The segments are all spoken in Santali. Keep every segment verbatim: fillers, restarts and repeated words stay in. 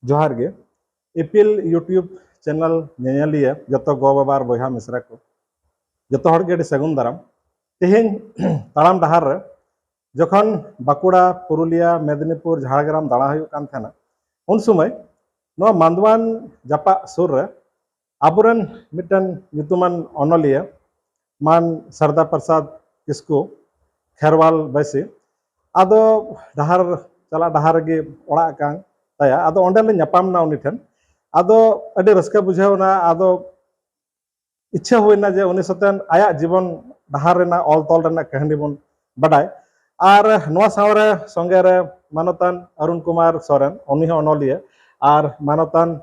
ᱡᱚᱦᱟᱨ ᱜᱮ᱾ ᱤᱯᱤᱞ YouTube ᱪᱮᱱᱮᱞ ᱧᱮᱧᱮᱞᱤᱭᱟᱹ ᱡᱚᱛᱚ ᱜᱚ ᱵᱟᱵᱟ ᱟᱨ ᱵᱚᱭᱦᱟ ᱢᱤᱥᱨᱟ ᱠᱚ, ᱡᱚᱛᱚ ᱦᱚᱲ ᱜᱮ ᱟᱹᱰᱤ ᱥᱟᱹᱜᱩᱱ ᱫᱟᱨᱟᱢ᱾ ᱛᱮᱦᱮᱧ ᱛᱟᱲᱟᱢ ᱰᱟᱦᱟᱨ ᱨᱮ ᱡᱚᱠᱷᱚᱱ ᱵᱟᱸᱠᱩᱲᱟ, ᱯᱩᱨᱩᱞᱤᱭᱟ, ᱢᱮᱫᱽᱱᱤᱯᱩᱨ, ᱡᱷᱟᱲᱜᱨᱟᱢ ᱫᱟᱬᱟ ᱦᱩᱭᱩᱜ ᱠᱟᱱ ᱛᱟᱦᱮᱱᱟ, ᱩᱱ ᱥᱚᱢᱚᱭ ᱱᱚᱣᱟ ᱢᱟᱱᱫᱣᱟᱱ ᱡᱟᱯᱟᱜ ᱥᱩᱨ ᱨᱮ ᱟᱵᱚᱨᱮᱱ ᱢᱤᱫᱴᱮᱱ ᱧᱩᱛᱩᱢᱟᱱ ᱚᱱᱚᱞᱤᱭᱟᱹ ᱢᱟᱱ ᱥᱟᱨᱫᱟ ᱯᱨᱚᱥᱟᱫᱽ ᱠᱤᱥᱠᱩ, ᱠᱷᱮᱨᱣᱟᱞ ᱵᱟᱹᱭᱥᱤ, ᱟᱫᱚ ᱰᱟᱦᱟᱨ, ᱪᱟᱞᱟᱜ ᱰᱟᱦᱟᱨ ᱨᱮᱜᱮ ᱚᱲᱟᱜ ᱠᱟᱱ ᱛᱟᱭᱟ᱾ ᱟᱫᱚ ᱚᱸᱰᱮ ᱞᱮ ᱧᱟᱯᱟᱢ ᱮᱱᱟ ᱩᱱᱤ ᱴᱷᱮᱱ᱾ ᱟᱫᱚ ᱟᱹᱰᱤ ᱨᱟᱹᱥᱠᱟᱹ ᱵᱩᱡᱷᱟᱹᱣ ᱮᱱᱟ᱾ ᱟᱫᱚ ᱤᱪᱪᱷᱟᱹ ᱦᱩᱭᱱᱟ ᱡᱮ ᱩᱱᱤ ᱥᱟᱛᱮᱱ ᱟᱭᱟᱜ ᱡᱤᱵᱚᱱ ᱰᱟᱦᱟᱨ ᱨᱮᱱᱟᱜ, ᱚᱞ ᱛᱚᱞ ᱨᱮᱱᱟᱜ ᱠᱟᱹᱦᱱᱤ ᱵᱚᱱ ᱵᱟᱰᱟᱭ᱾ ᱟᱨ ᱱᱚᱣᱟ ᱥᱟᱶᱨᱮ ᱥᱚᱸᱜᱮ ᱨᱮ ᱢᱟᱱᱚᱛᱟᱱ ᱚᱨᱩᱱ ᱠᱩᱢᱟᱨ ᱥᱚᱨᱮᱱ, ᱩᱱᱤ ᱦᱚᱸ ᱚᱱᱚᱞᱤᱭᱟᱹ, ᱟᱨ ᱢᱟᱱᱚᱛᱟᱱ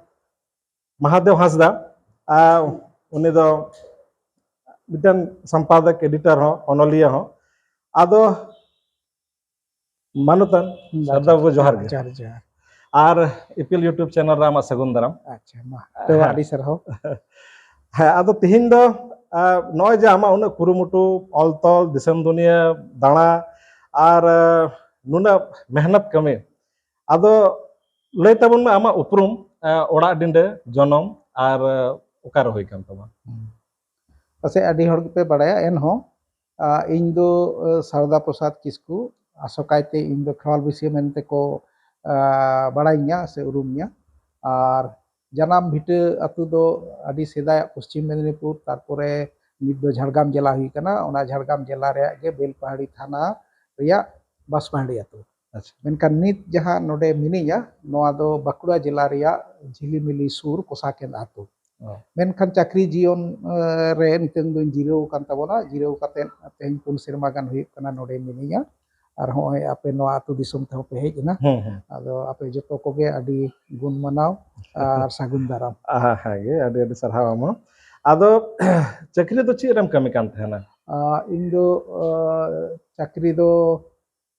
ᱢᱟᱦᱟᱫᱮᱣ ᱦᱟᱸᱥᱫᱟ, ᱟᱨ ᱩᱱᱤ ᱫᱚ ᱢᱤᱫᱴᱮᱱ ᱥᱚᱢᱯᱟᱫᱚᱠ, ᱮᱰᱤᱴᱚᱨ ᱦᱚᱸ, ᱚᱱᱚᱞᱤᱭᱟᱹ ᱦᱚᱸ᱾ ᱟᱫᱚ ᱢᱟᱱᱚᱛᱟᱱ ᱦᱩᱸ, ᱥᱟᱨᱫᱟ ᱵᱟᱵᱩ, ᱡᱚᱦᱟᱨ ᱜᱮ᱾ ᱡᱚᱦᱟᱨ, ᱡᱚᱦᱟᱨ᱾ ᱟᱨ ᱤᱯᱤᱞ YouTube ᱪᱮᱱᱮᱞ ᱨᱮ ᱟᱢᱟᱜ ᱥᱟᱹᱜᱩᱱ ᱫᱟᱨᱟᱢ᱾ ᱟᱪᱪᱷᱟ, ᱢᱟ᱾ ᱛᱚᱵᱮ ᱦᱮᱸ᱾ ᱟᱹᱰᱤ ᱥᱟᱨᱦᱟᱣ᱾ ᱦᱮᱸ, ᱟᱫᱚ ᱛᱤᱦᱤᱧ ᱫᱚ, ᱟ, ᱱᱚᱜᱼᱚᱭ ᱡᱮ ᱟᱢᱟᱜ ᱩᱱᱟᱹᱜ ᱠᱩᱨᱩᱢᱩᱴᱩ, ᱚᱞ ᱛᱚᱞ, ᱫᱤᱥᱚᱢ ᱫᱩᱱᱤᱭᱟᱹ ᱫᱟᱬᱟ, ᱟᱨ, ᱟ, ᱱᱩᱱᱟᱹᱜ ᱢᱮᱦᱱᱚᱛ ᱠᱟᱹᱢᱤ, ᱟᱫᱚ ᱞᱟᱹᱭ ᱛᱟᱵᱚᱱ ᱢᱮ ᱟᱢᱟᱜ ᱩᱯᱨᱩᱢ, ᱟ, ᱚᱲᱟᱜ ᱰᱤᱸᱰᱟᱹ, ᱡᱚᱱᱚᱢ, ᱟᱨ, ᱟ, ᱚᱠᱟᱨᱮ ᱦᱩᱭ ᱠᱟᱱ ᱛᱟᱢᱟ? ᱦᱩᱸ᱾ ᱯᱟᱥᱮᱡ ᱟᱹᱰᱤ ᱦᱚᱲ ᱜᱮᱯᱮ ᱵᱟᱲᱟᱭᱟ, ᱮᱱᱦᱚᱸ, ᱟ, ᱤᱧ ᱫᱚ, ᱟ, ᱥᱟᱨᱫᱟ ᱯᱨᱚᱥᱟᱫᱽ ᱠᱤᱥᱠᱩ, ᱟᱥᱚᱠᱟᱭᱛᱮ ᱤᱧ ᱫᱚ ᱠᱷᱮᱨᱣᱟᱞ ᱵᱟᱹᱭᱥᱤ ᱢᱮᱱᱛᱮ ᱠᱚ, ᱟ, ᱵᱟᱲᱟᱭᱤᱧᱟ ᱥᱮ ᱩᱨᱩᱢᱤᱧᱟ᱾ ᱟᱨ ᱡᱟᱱᱟᱢ ᱵᱷᱤᱴᱟᱹ ᱟᱹᱛᱩ ᱫᱚ ᱟᱹᱰᱤ ᱥᱮᱫᱟᱭᱟᱜ ᱯᱚᱥᱪᱤᱢ ᱢᱮᱫᱽᱱᱤᱯᱩᱨ, ᱛᱟᱨᱯᱚᱨᱮ ᱱᱤᱛ ᱫᱚ ᱡᱷᱟᱲᱜᱨᱟᱢ ᱡᱮᱞᱟ ᱦᱩᱭ ᱠᱟᱱᱟ᱾ ᱚᱱᱟ ᱡᱷᱟᱲᱜᱨᱟᱢ ᱡᱮᱞᱟ ᱨᱮᱭᱟᱜ ᱜᱮ ᱵᱮᱞᱯᱟᱦᱟᱲᱤ ᱛᱷᱟᱱᱟ ᱨᱮᱭᱟᱜ ᱵᱟᱸᱥᱯᱟᱦᱟᱲᱤ ᱟᱹᱛᱩ᱾ ᱟᱪᱪᱷᱟ᱾ ᱢᱮᱱᱠᱷᱟᱱ ᱱᱤᱛ ᱡᱟᱦᱟᱸ ᱱᱚᱰᱮ ᱢᱤᱱᱟᱹᱧᱟ, ᱱᱚᱣᱟ ᱫᱚ ᱵᱟᱸᱠᱩᱲᱟ ᱡᱮᱞᱟ ᱨᱮᱭᱟᱜ ᱡᱷᱤᱞᱤᱢᱤᱞᱤ ᱥᱩᱨ ᱠᱚᱥᱟᱠᱮᱱᱫ ᱟᱹᱛᱩ᱾ ᱚ᱾ ᱢᱮᱱᱠᱷᱟᱱ ᱪᱟᱹᱠᱨᱤ ᱡᱤᱭᱚᱱ, ᱮ, ᱨᱮ ᱱᱤᱛᱚᱝ ᱫᱚᱧ ᱡᱤᱨᱟᱹᱣ ᱟᱠᱟᱱ ᱛᱟᱵᱚᱱᱟ᱾ ᱡᱤᱨᱟᱹᱣ ᱠᱟᱛᱮᱫ ᱛᱮᱦᱮᱧ ᱯᱩᱱ ᱥᱮᱨᱢᱟ ᱜᱟᱱ ᱦᱩᱭᱩᱜ ᱠᱟᱱᱟ ᱱᱚᱰᱮ ᱢᱤᱱᱟᱹᱧᱟ᱾ ᱟᱨ ᱦᱚᱸᱜᱼᱚᱭ ᱟᱯᱮ ᱱᱚᱣᱟ ᱟᱹᱛᱩ ᱫᱤᱥᱚᱢ ᱛᱮᱦᱚᱸ ᱯᱮ ᱦᱮᱡ ᱮᱱᱟ᱾ ᱦᱩᱸ, ᱦᱩᱸ᱾ ᱟᱫᱚ ᱟᱯᱮ ᱡᱚᱛᱚ ᱠᱚᱜᱮ ᱟᱹᱰᱤ ᱜᱩᱱ ᱢᱟᱱᱟᱣ ᱟᱨ ᱥᱟᱹᱜᱩᱱ ᱫᱟᱨᱟᱢ᱾ ᱟᱦᱟ, ᱦᱮᱸ ᱜᱮ, ᱟᱹᱰᱤ ᱟᱹᱰᱤ ᱥᱟᱨᱦᱟᱣ ᱟᱢ ᱦᱚᱸ᱾ ᱟᱫᱚ ᱪᱟᱹᱠᱨᱤ ᱫᱚ ᱪᱮᱫ ᱨᱮᱢ ᱠᱟᱹᱢᱤ ᱠᱟᱱ ᱛᱟᱦᱮᱱᱟ? ᱟ, ᱤᱧ ᱫᱚ, ᱟ, ᱪᱟᱹᱠᱨᱤ ᱫᱚ,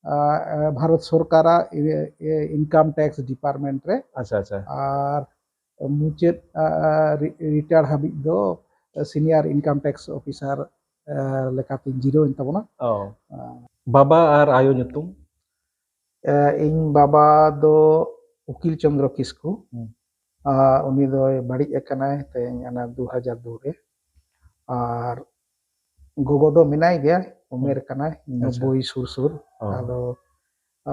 ᱟ, ᱟ, ᱵᱷᱟᱨᱚᱛ ᱥᱚᱨᱠᱟᱨᱟᱜ ᱤᱭᱟᱹ, ᱤᱭᱟᱹ, income tax department ᱨᱮ᱾ ᱟᱪᱪᱷᱟ, ᱟᱪᱪᱷᱟ᱾ ᱟᱨ ᱢᱩᱪᱟᱹᱫ, ᱟ, ᱟ, ᱨᱤ-, retire ᱦᱟᱹᱵᱤᱡ ᱫᱚ senior income tax officer, ᱟ, ᱞᱮᱠᱟᱛᱤᱧ ᱡᱤᱨᱟᱹᱣ ᱮᱱ ᱛᱟᱵᱚᱱᱟ᱾ ᱚ᱾ ᱟ᱾ ᱵᱟᱵᱟ ᱟᱨ ᱟᱭᱳ ᱧᱩᱛᱩᱢ? ᱮ, ᱤᱧ ᱵᱟᱵᱟ ᱫᱚ ᱩᱠᱤᱞ ᱪᱚᱱᱫᱨᱚ ᱠᱤᱥᱠᱩ᱾ ᱦᱩᱸ᱾ ᱟᱨ ᱩᱱᱤ ᱫᱚᱭ ᱵᱟᱹᱲᱤᱡ ᱟᱠᱟᱱᱟᱭ ᱛᱮᱦᱮᱧ ᱚᱱᱟ ᱫᱩ ᱦᱟᱡᱟᱨ ᱫᱩ ᱨᱮ᱾ ᱟᱨ ᱜᱚᱜᱚ ᱫᱚ ᱢᱮᱱᱟᱭ ᱜᱮᱭᱟ, ᱩᱢᱮᱨ ᱦᱩᱸ᱾ ᱠᱟᱱᱟᱭ ᱟᱪᱪᱷᱟ᱾ ᱱᱚᱵᱵᱳᱭ ᱥᱩᱨ ᱥᱩᱨ᱾ ᱚ᱾ ᱟᱫᱚ,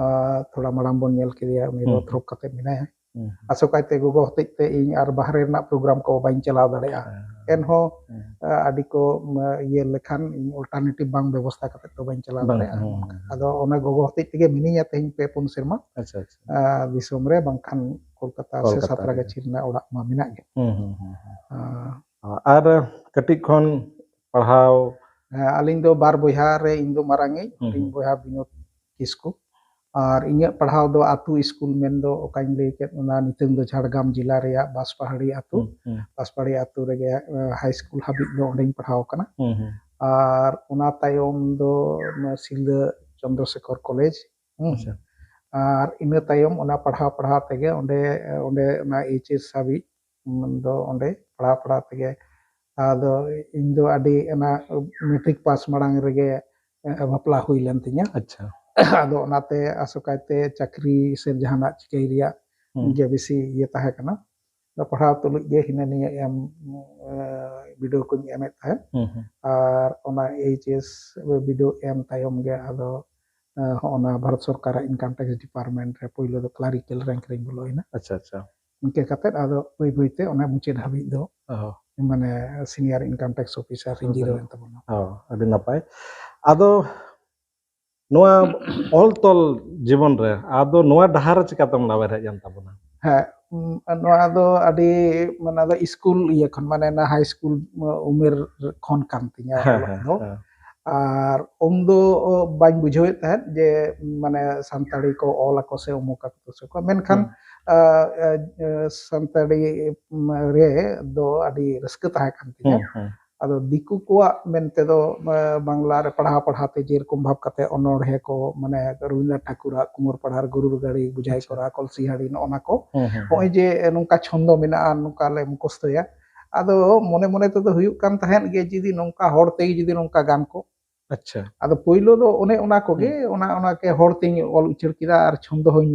ᱟᱨ ᱛᱷᱚᱲᱟ ᱢᱟᱲᱟᱝ ᱵᱚᱱ ᱧᱮᱞ ᱠᱮᱫᱮᱭᱟ, ᱩᱱᱤ ᱫᱚ ᱦᱩᱸ᱾ ᱛᱷᱨᱳᱠ ᱠᱟᱛᱮ ᱢᱮᱱᱟᱭᱟ᱾ ᱦᱩᱸ᱾ ᱟᱥᱚᱠᱟᱭᱛᱮ ᱜᱚᱜᱚ ᱦᱚᱛᱮᱡ ᱛᱮ ᱤᱧ ᱟᱨ ᱵᱟᱦᱨᱮ ᱨᱮᱱᱟᱜ ᱯᱨᱳᱜᱨᱟᱢ ᱠᱚ ᱵᱟᱹᱧ ᱪᱟᱞᱟᱣ ᱫᱟᱲᱮᱭᱟᱜᱼᱟ᱾ ᱦᱮᱸ᱾ ᱮᱱᱦᱚᱸ, ᱦᱮᱸ᱾ ᱟ, ᱟᱹᱰᱤ ᱠᱚ, ᱢ, ᱤᱭᱟᱹ ᱞᱮᱠᱷᱟᱱ ᱤᱧ alternative ᱵᱟᱝ ᱵᱮᱵᱚᱥᱛᱷᱟ ᱠᱟᱛᱮ ᱫᱚ ᱵᱟᱹᱧ ᱪᱟᱞᱟᱣ ᱵᱟᱝ, ᱫᱟᱲᱮᱭᱟᱜᱼᱟ᱾ ᱦᱮᱸ, ᱦᱮᱸ᱾ ᱟᱫᱚ ᱚᱱᱟ ᱜᱚᱜᱚ ᱦᱚᱛᱮᱡ ᱛᱮᱜᱮ ᱢᱤᱱᱟᱹᱧᱟ ᱛᱮᱦᱮᱧ ᱯᱮ ᱯᱩᱱ ᱥᱮᱨᱢᱟ᱾ ᱟᱪᱪᱷᱟ, ᱟᱪᱪᱷᱟ᱾ ᱟ, ᱫᱤᱥᱚᱢ ᱨᱮ ᱵᱟᱝᱠᱷᱟᱱ ᱠᱳᱞᱠᱟᱛᱟ ᱥᱮ ᱠᱳᱞᱠᱟᱛᱟ ᱨᱮᱜᱮ᱾ ᱥᱟᱸᱛᱨᱟᱜᱟᱹᱪᱷᱤ ᱨᱮᱱᱟᱜ ᱚᱲᱟᱜ ᱢᱟ ᱢᱮᱱᱟᱜ ᱜᱮ᱾ ᱦᱩᱸ, ᱦᱩᱸ, ᱦᱩᱸ, ᱦᱩᱸ᱾ ᱟ, ᱟᱨ ᱠᱟᱹᱴᱤᱡ ᱠᱷᱚᱱ ᱯᱟᱲᱦᱟᱣ? ᱦᱮᱸ, ᱟᱹᱞᱤᱧ ᱫᱚ ᱵᱟᱨ ᱵᱚᱭᱦᱟ ᱨᱮ ᱤᱧ ᱫᱚ ᱢᱟᱨᱟᱝ ᱤᱡ, ᱦᱩᱸ, ᱦᱩᱰᱤᱧ ᱦᱩᱸ᱾ ᱵᱚᱭᱦᱟ ᱵᱤᱱᱳᱫ ᱠᱤᱥᱠᱩ᱾ ᱟᱨ ᱤᱧᱟᱹᱜ ᱯᱟᱲᱦᱟᱣ ᱫᱚ ᱟᱹᱛᱩ ᱥᱠᱩᱞ ᱢᱮᱱᱫᱚ ᱚᱠᱟᱧ ᱞᱟᱹᱭ ᱠᱮᱫ, ᱚᱱᱟ ᱱᱤᱛᱚᱝ ᱫᱚ ᱡᱷᱟᱲᱜᱨᱟᱢ ᱡᱮᱞᱟ ᱨᱮᱭᱟᱜ ᱵᱟᱸᱥᱯᱟᱦᱟᱲᱤ ᱟᱹᱛᱩ᱾ ᱦᱩᱸ, ᱦᱩᱸ᱾ ᱵᱟᱸᱥᱯᱟᱦᱟᱲᱤ ᱟᱹᱛᱩ ᱨᱮᱜᱮ, ᱮ, ᱦᱟᱭ ᱥᱠᱩᱞ ᱦᱟᱹᱵᱤᱡ ᱫᱚ ᱚᱸᱰᱮᱧ ᱯᱟᱲᱦᱟᱣ ᱟᱠᱟᱱᱟ᱾ ᱦᱩᱸ, ᱦᱩᱸ᱾ ᱟᱨ ᱚᱱᱟ ᱛᱟᱭᱚᱢ ᱫᱚ ᱚᱱᱟ ᱥᱤᱞᱫᱟᱹ ᱪᱚᱱᱫᱨᱚᱥᱮᱠᱷᱚᱨ ᱠᱚᱞᱮᱡᱽ᱾ ᱦᱩᱸ᱾ ᱟᱪᱪᱷᱟ᱾ ᱟᱨ ᱤᱱᱟᱹ ᱛᱟᱭᱚᱢ ᱚᱱᱟ ᱯᱟᱲᱦᱟᱣ ᱯᱟᱲᱦᱟᱣ ᱛᱮᱜᱮ ᱚᱸᱰᱮ, ᱚᱸᱰᱮ ᱚᱱᱟ H S ᱦᱟᱹᱵᱤᱡ, ᱩᱸ, ᱫᱚ ᱚᱸᱰᱮ ᱯᱟᱲᱦᱟᱣ ᱯᱟᱲᱦᱟᱣ ᱛᱮᱜᱮ ᱟᱫᱚ ᱤᱧ ᱫᱚ ᱟᱹᱰᱤ ᱚᱱᱟ ᱢᱮᱴᱨᱤᱠ ᱯᱟᱥ ᱢᱟᱲᱟᱝ ᱨᱮᱜᱮ, ᱮ, ᱵᱟᱯᱞᱟ ᱦᱩᱭ ᱞᱮᱱ ᱛᱤᱧᱟ᱾ ᱟᱪᱪᱷᱟ᱾ ᱟᱫᱚ ᱚᱱᱟᱛᱮ ᱟᱥᱚᱠᱟᱭᱛᱮ ᱪᱟᱹᱠᱨᱤ ᱥᱮ ᱡᱟᱦᱟᱱᱟᱜ ᱪᱤᱠᱟᱹᱭ ᱨᱮᱭᱟᱜ ᱦᱩᱸ᱾ ᱜᱮ ᱵᱮᱥᱤ ᱤᱭᱟᱹ ᱛᱟᱦᱮᱸ ᱠᱟᱱᱟ᱾ ᱟᱫᱚ ᱯᱟᱲᱦᱟᱣ ᱛᱩᱞᱩᱡ ᱜᱮ ᱦᱤᱱᱟᱹ ᱱᱤᱭᱟᱹ ᱮᱢ, ᱮ, ᱵᱤᱰᱟᱹᱣ ᱠᱚᱧ ᱮᱢᱮᱫ ᱛᱟᱦᱮᱸᱫ᱾ ᱦᱩᱸ, ᱦᱩᱸ᱾ ᱟᱨ ᱚᱱᱟ H S ᱵᱤᱰᱟᱹᱣ ᱮᱢ ᱛᱟᱭᱚᱢ ᱜᱮ ᱟᱫᱚ, ᱮ, ᱦᱚᱸᱜᱼᱚ ᱱᱟ ᱵᱷᱟᱨᱚᱛ ᱥᱚᱨᱠᱟᱨᱟᱜ income tax department ᱨᱮ ᱯᱳᱭᱞᱳ ᱫᱚ clerical rank ᱨᱮᱧ ᱵᱚᱞᱚᱭᱮᱱᱟ᱾ ᱟᱪᱪᱷᱟ, ᱟᱪᱪᱷᱟ᱾ ᱤᱱᱠᱟᱹ ᱠᱟᱛᱮᱫ ᱟᱫᱚ ᱵᱟᱹᱭ ᱵᱟᱹᱭ ᱛᱮ ᱚᱱᱟ ᱢᱩᱪᱟᱹᱫ ᱦᱟᱹᱵᱤᱡ ᱫᱚ ᱚ᱾ ᱢᱟᱱᱮ senior income tax officer ᱨᱤᱧ ᱟᱪᱪᱷᱟ᱾ ᱡᱤᱨᱟᱹᱣ ᱮᱱ ᱛᱟᱵᱚᱱᱟ᱾ ᱚ, ᱟᱹᱰᱤ ᱱᱟᱯᱟᱭ᱾ ᱟᱫᱚ ᱱᱚᱣᱟ ᱚᱞ ᱛᱚᱞ ᱡᱤᱵᱚᱱ ᱨᱮ ᱟᱫᱚ ᱱᱚᱣᱟ ᱰᱟᱦᱟᱨ ᱨᱮ ᱪᱤᱠᱟᱛᱮᱢ ᱞᱟᱣᱮᱨ ᱦᱮᱡ ᱮᱱ ᱛᱟᱵᱚᱱᱟ? ᱦᱮᱸ, ᱩᱢ, ᱱᱚᱣᱟ ᱫᱚ ᱟᱹᱰᱤ, ᱢᱟᱱᱮ, ᱫᱚ ᱥᱠᱩᱞ ᱤᱭᱟᱹ ᱠᱷᱚᱱ, ᱢᱟᱱᱮ, ᱚᱱᱟ ᱦᱟᱭ ᱥᱠᱩᱞ ᱩᱢᱮᱨ ᱠᱷᱚᱱ ᱠᱟᱱ ᱛᱤᱧᱟ ᱦᱮᱸ, ᱚᱞᱚᱜ ᱦᱮᱸ, ᱫᱚ᱾ ᱦᱮᱸ᱾ ᱟᱨ ᱩᱱᱫᱚ ᱵᱟᱹᱧ ᱵᱩᱡᱷᱟᱹᱣᱮᱫ ᱛᱟᱦᱮᱸᱫ ᱡᱮ, ᱢᱟᱱᱮ, ᱥᱟᱱᱛᱟᱲᱤ ᱠᱚ ᱚᱞ ᱟᱠᱚ ᱥᱮ ᱩᱢᱩᱠ ᱟᱠᱚ ᱛᱩᱥᱩᱠ ᱟᱠᱚ᱾ ᱢᱮᱱᱠᱷᱟᱱ, ᱦᱩᱸ᱾ ᱟ, ᱟ, ᱟ, ᱥᱟᱱᱛᱟᱲᱤ, ᱩᱢ, ᱨᱮ ᱫᱚ ᱟᱹᱰᱤ ᱨᱟᱹᱥᱠᱟᱹ ᱛᱟᱦᱮᱸ ᱠᱟᱱ ᱛᱤᱧᱟ᱾ ᱦᱩᱸ, ᱦᱩᱸ᱾ ᱟᱫᱚ ᱫᱤᱠᱩ ᱠᱚᱣᱟᱜ ᱢᱮᱱᱛᱮ ᱫᱚ, ᱟ, ᱵᱟᱝᱞᱟ ᱨᱮ ᱯᱟᱲᱦᱟᱣ ᱯᱟᱲᱦᱟᱣ ᱛᱮ ᱡᱮᱨᱚᱠᱚᱢ ᱵᱷᱟᱵᱽ ᱠᱟᱛᱮ ᱚᱱᱚᱬᱦᱮ ᱠᱚ, ᱢᱟᱱᱮ, ᱨᱚᱵᱤᱱᱫᱨᱚᱱᱟᱛᱷ ᱴᱷᱟᱠᱩᱨᱟᱜ ᱠᱩᱢᱳᱨ ᱯᱟᱲᱦᱟᱨ ᱜᱩᱨᱩᱨ ᱜᱟᱹᱲᱤ, ᱵᱩᱡᱷᱟᱭ ᱟᱪᱪᱷᱟ᱾ ᱠᱚᱨᱟ, ᱠᱚᱞᱥᱤᱦᱟᱲᱤ, ᱱᱚᱜᱼᱚ ᱱᱟ ᱠᱚ᱾ ᱦᱩᱸ, ᱦᱩᱸ, ᱱᱚᱜᱼᱚᱭ ᱦᱩᱸ᱾ ᱡᱮ ᱱᱚᱝᱠᱟ ᱪᱷᱚᱱᱫᱚ ᱢᱮᱱᱟᱜᱼᱟ, ᱱᱚᱝᱠᱟ ᱞᱮ ᱢᱩᱠᱷᱚᱥᱛᱚᱭᱟ᱾ ᱟᱫᱚ ᱢᱚᱱᱮ ᱢᱚᱱᱮ ᱛᱮᱫᱚ ᱦᱩᱭᱩᱜ ᱠᱟᱱ ᱛᱟᱦᱮᱸᱫ ᱜᱮ, ᱡᱩᱫᱤ ᱱᱚᱝᱠᱟ ᱦᱚᱲ ᱛᱮᱜᱮ ᱡᱩᱫᱤ ᱱᱚᱝᱠᱟ ᱜᱟᱱ ᱠᱚ, ᱟᱪᱪᱷᱟ᱾ ᱟᱫᱚ ᱯᱳᱭᱞᱳ ᱫᱚ ᱚᱱᱮ ᱚᱱᱟ ᱠᱚᱜᱮ, ᱦᱩᱸ᱾ ᱚᱱᱟ, ᱚᱱᱟ ᱠᱮ ᱦᱚᱲ ᱛᱤᱧ ᱚᱞ ᱩᱪᱟᱹᱲ ᱠᱮᱫᱟ ᱟᱨ ᱪᱷᱚᱱᱫᱚ ᱦᱚᱧ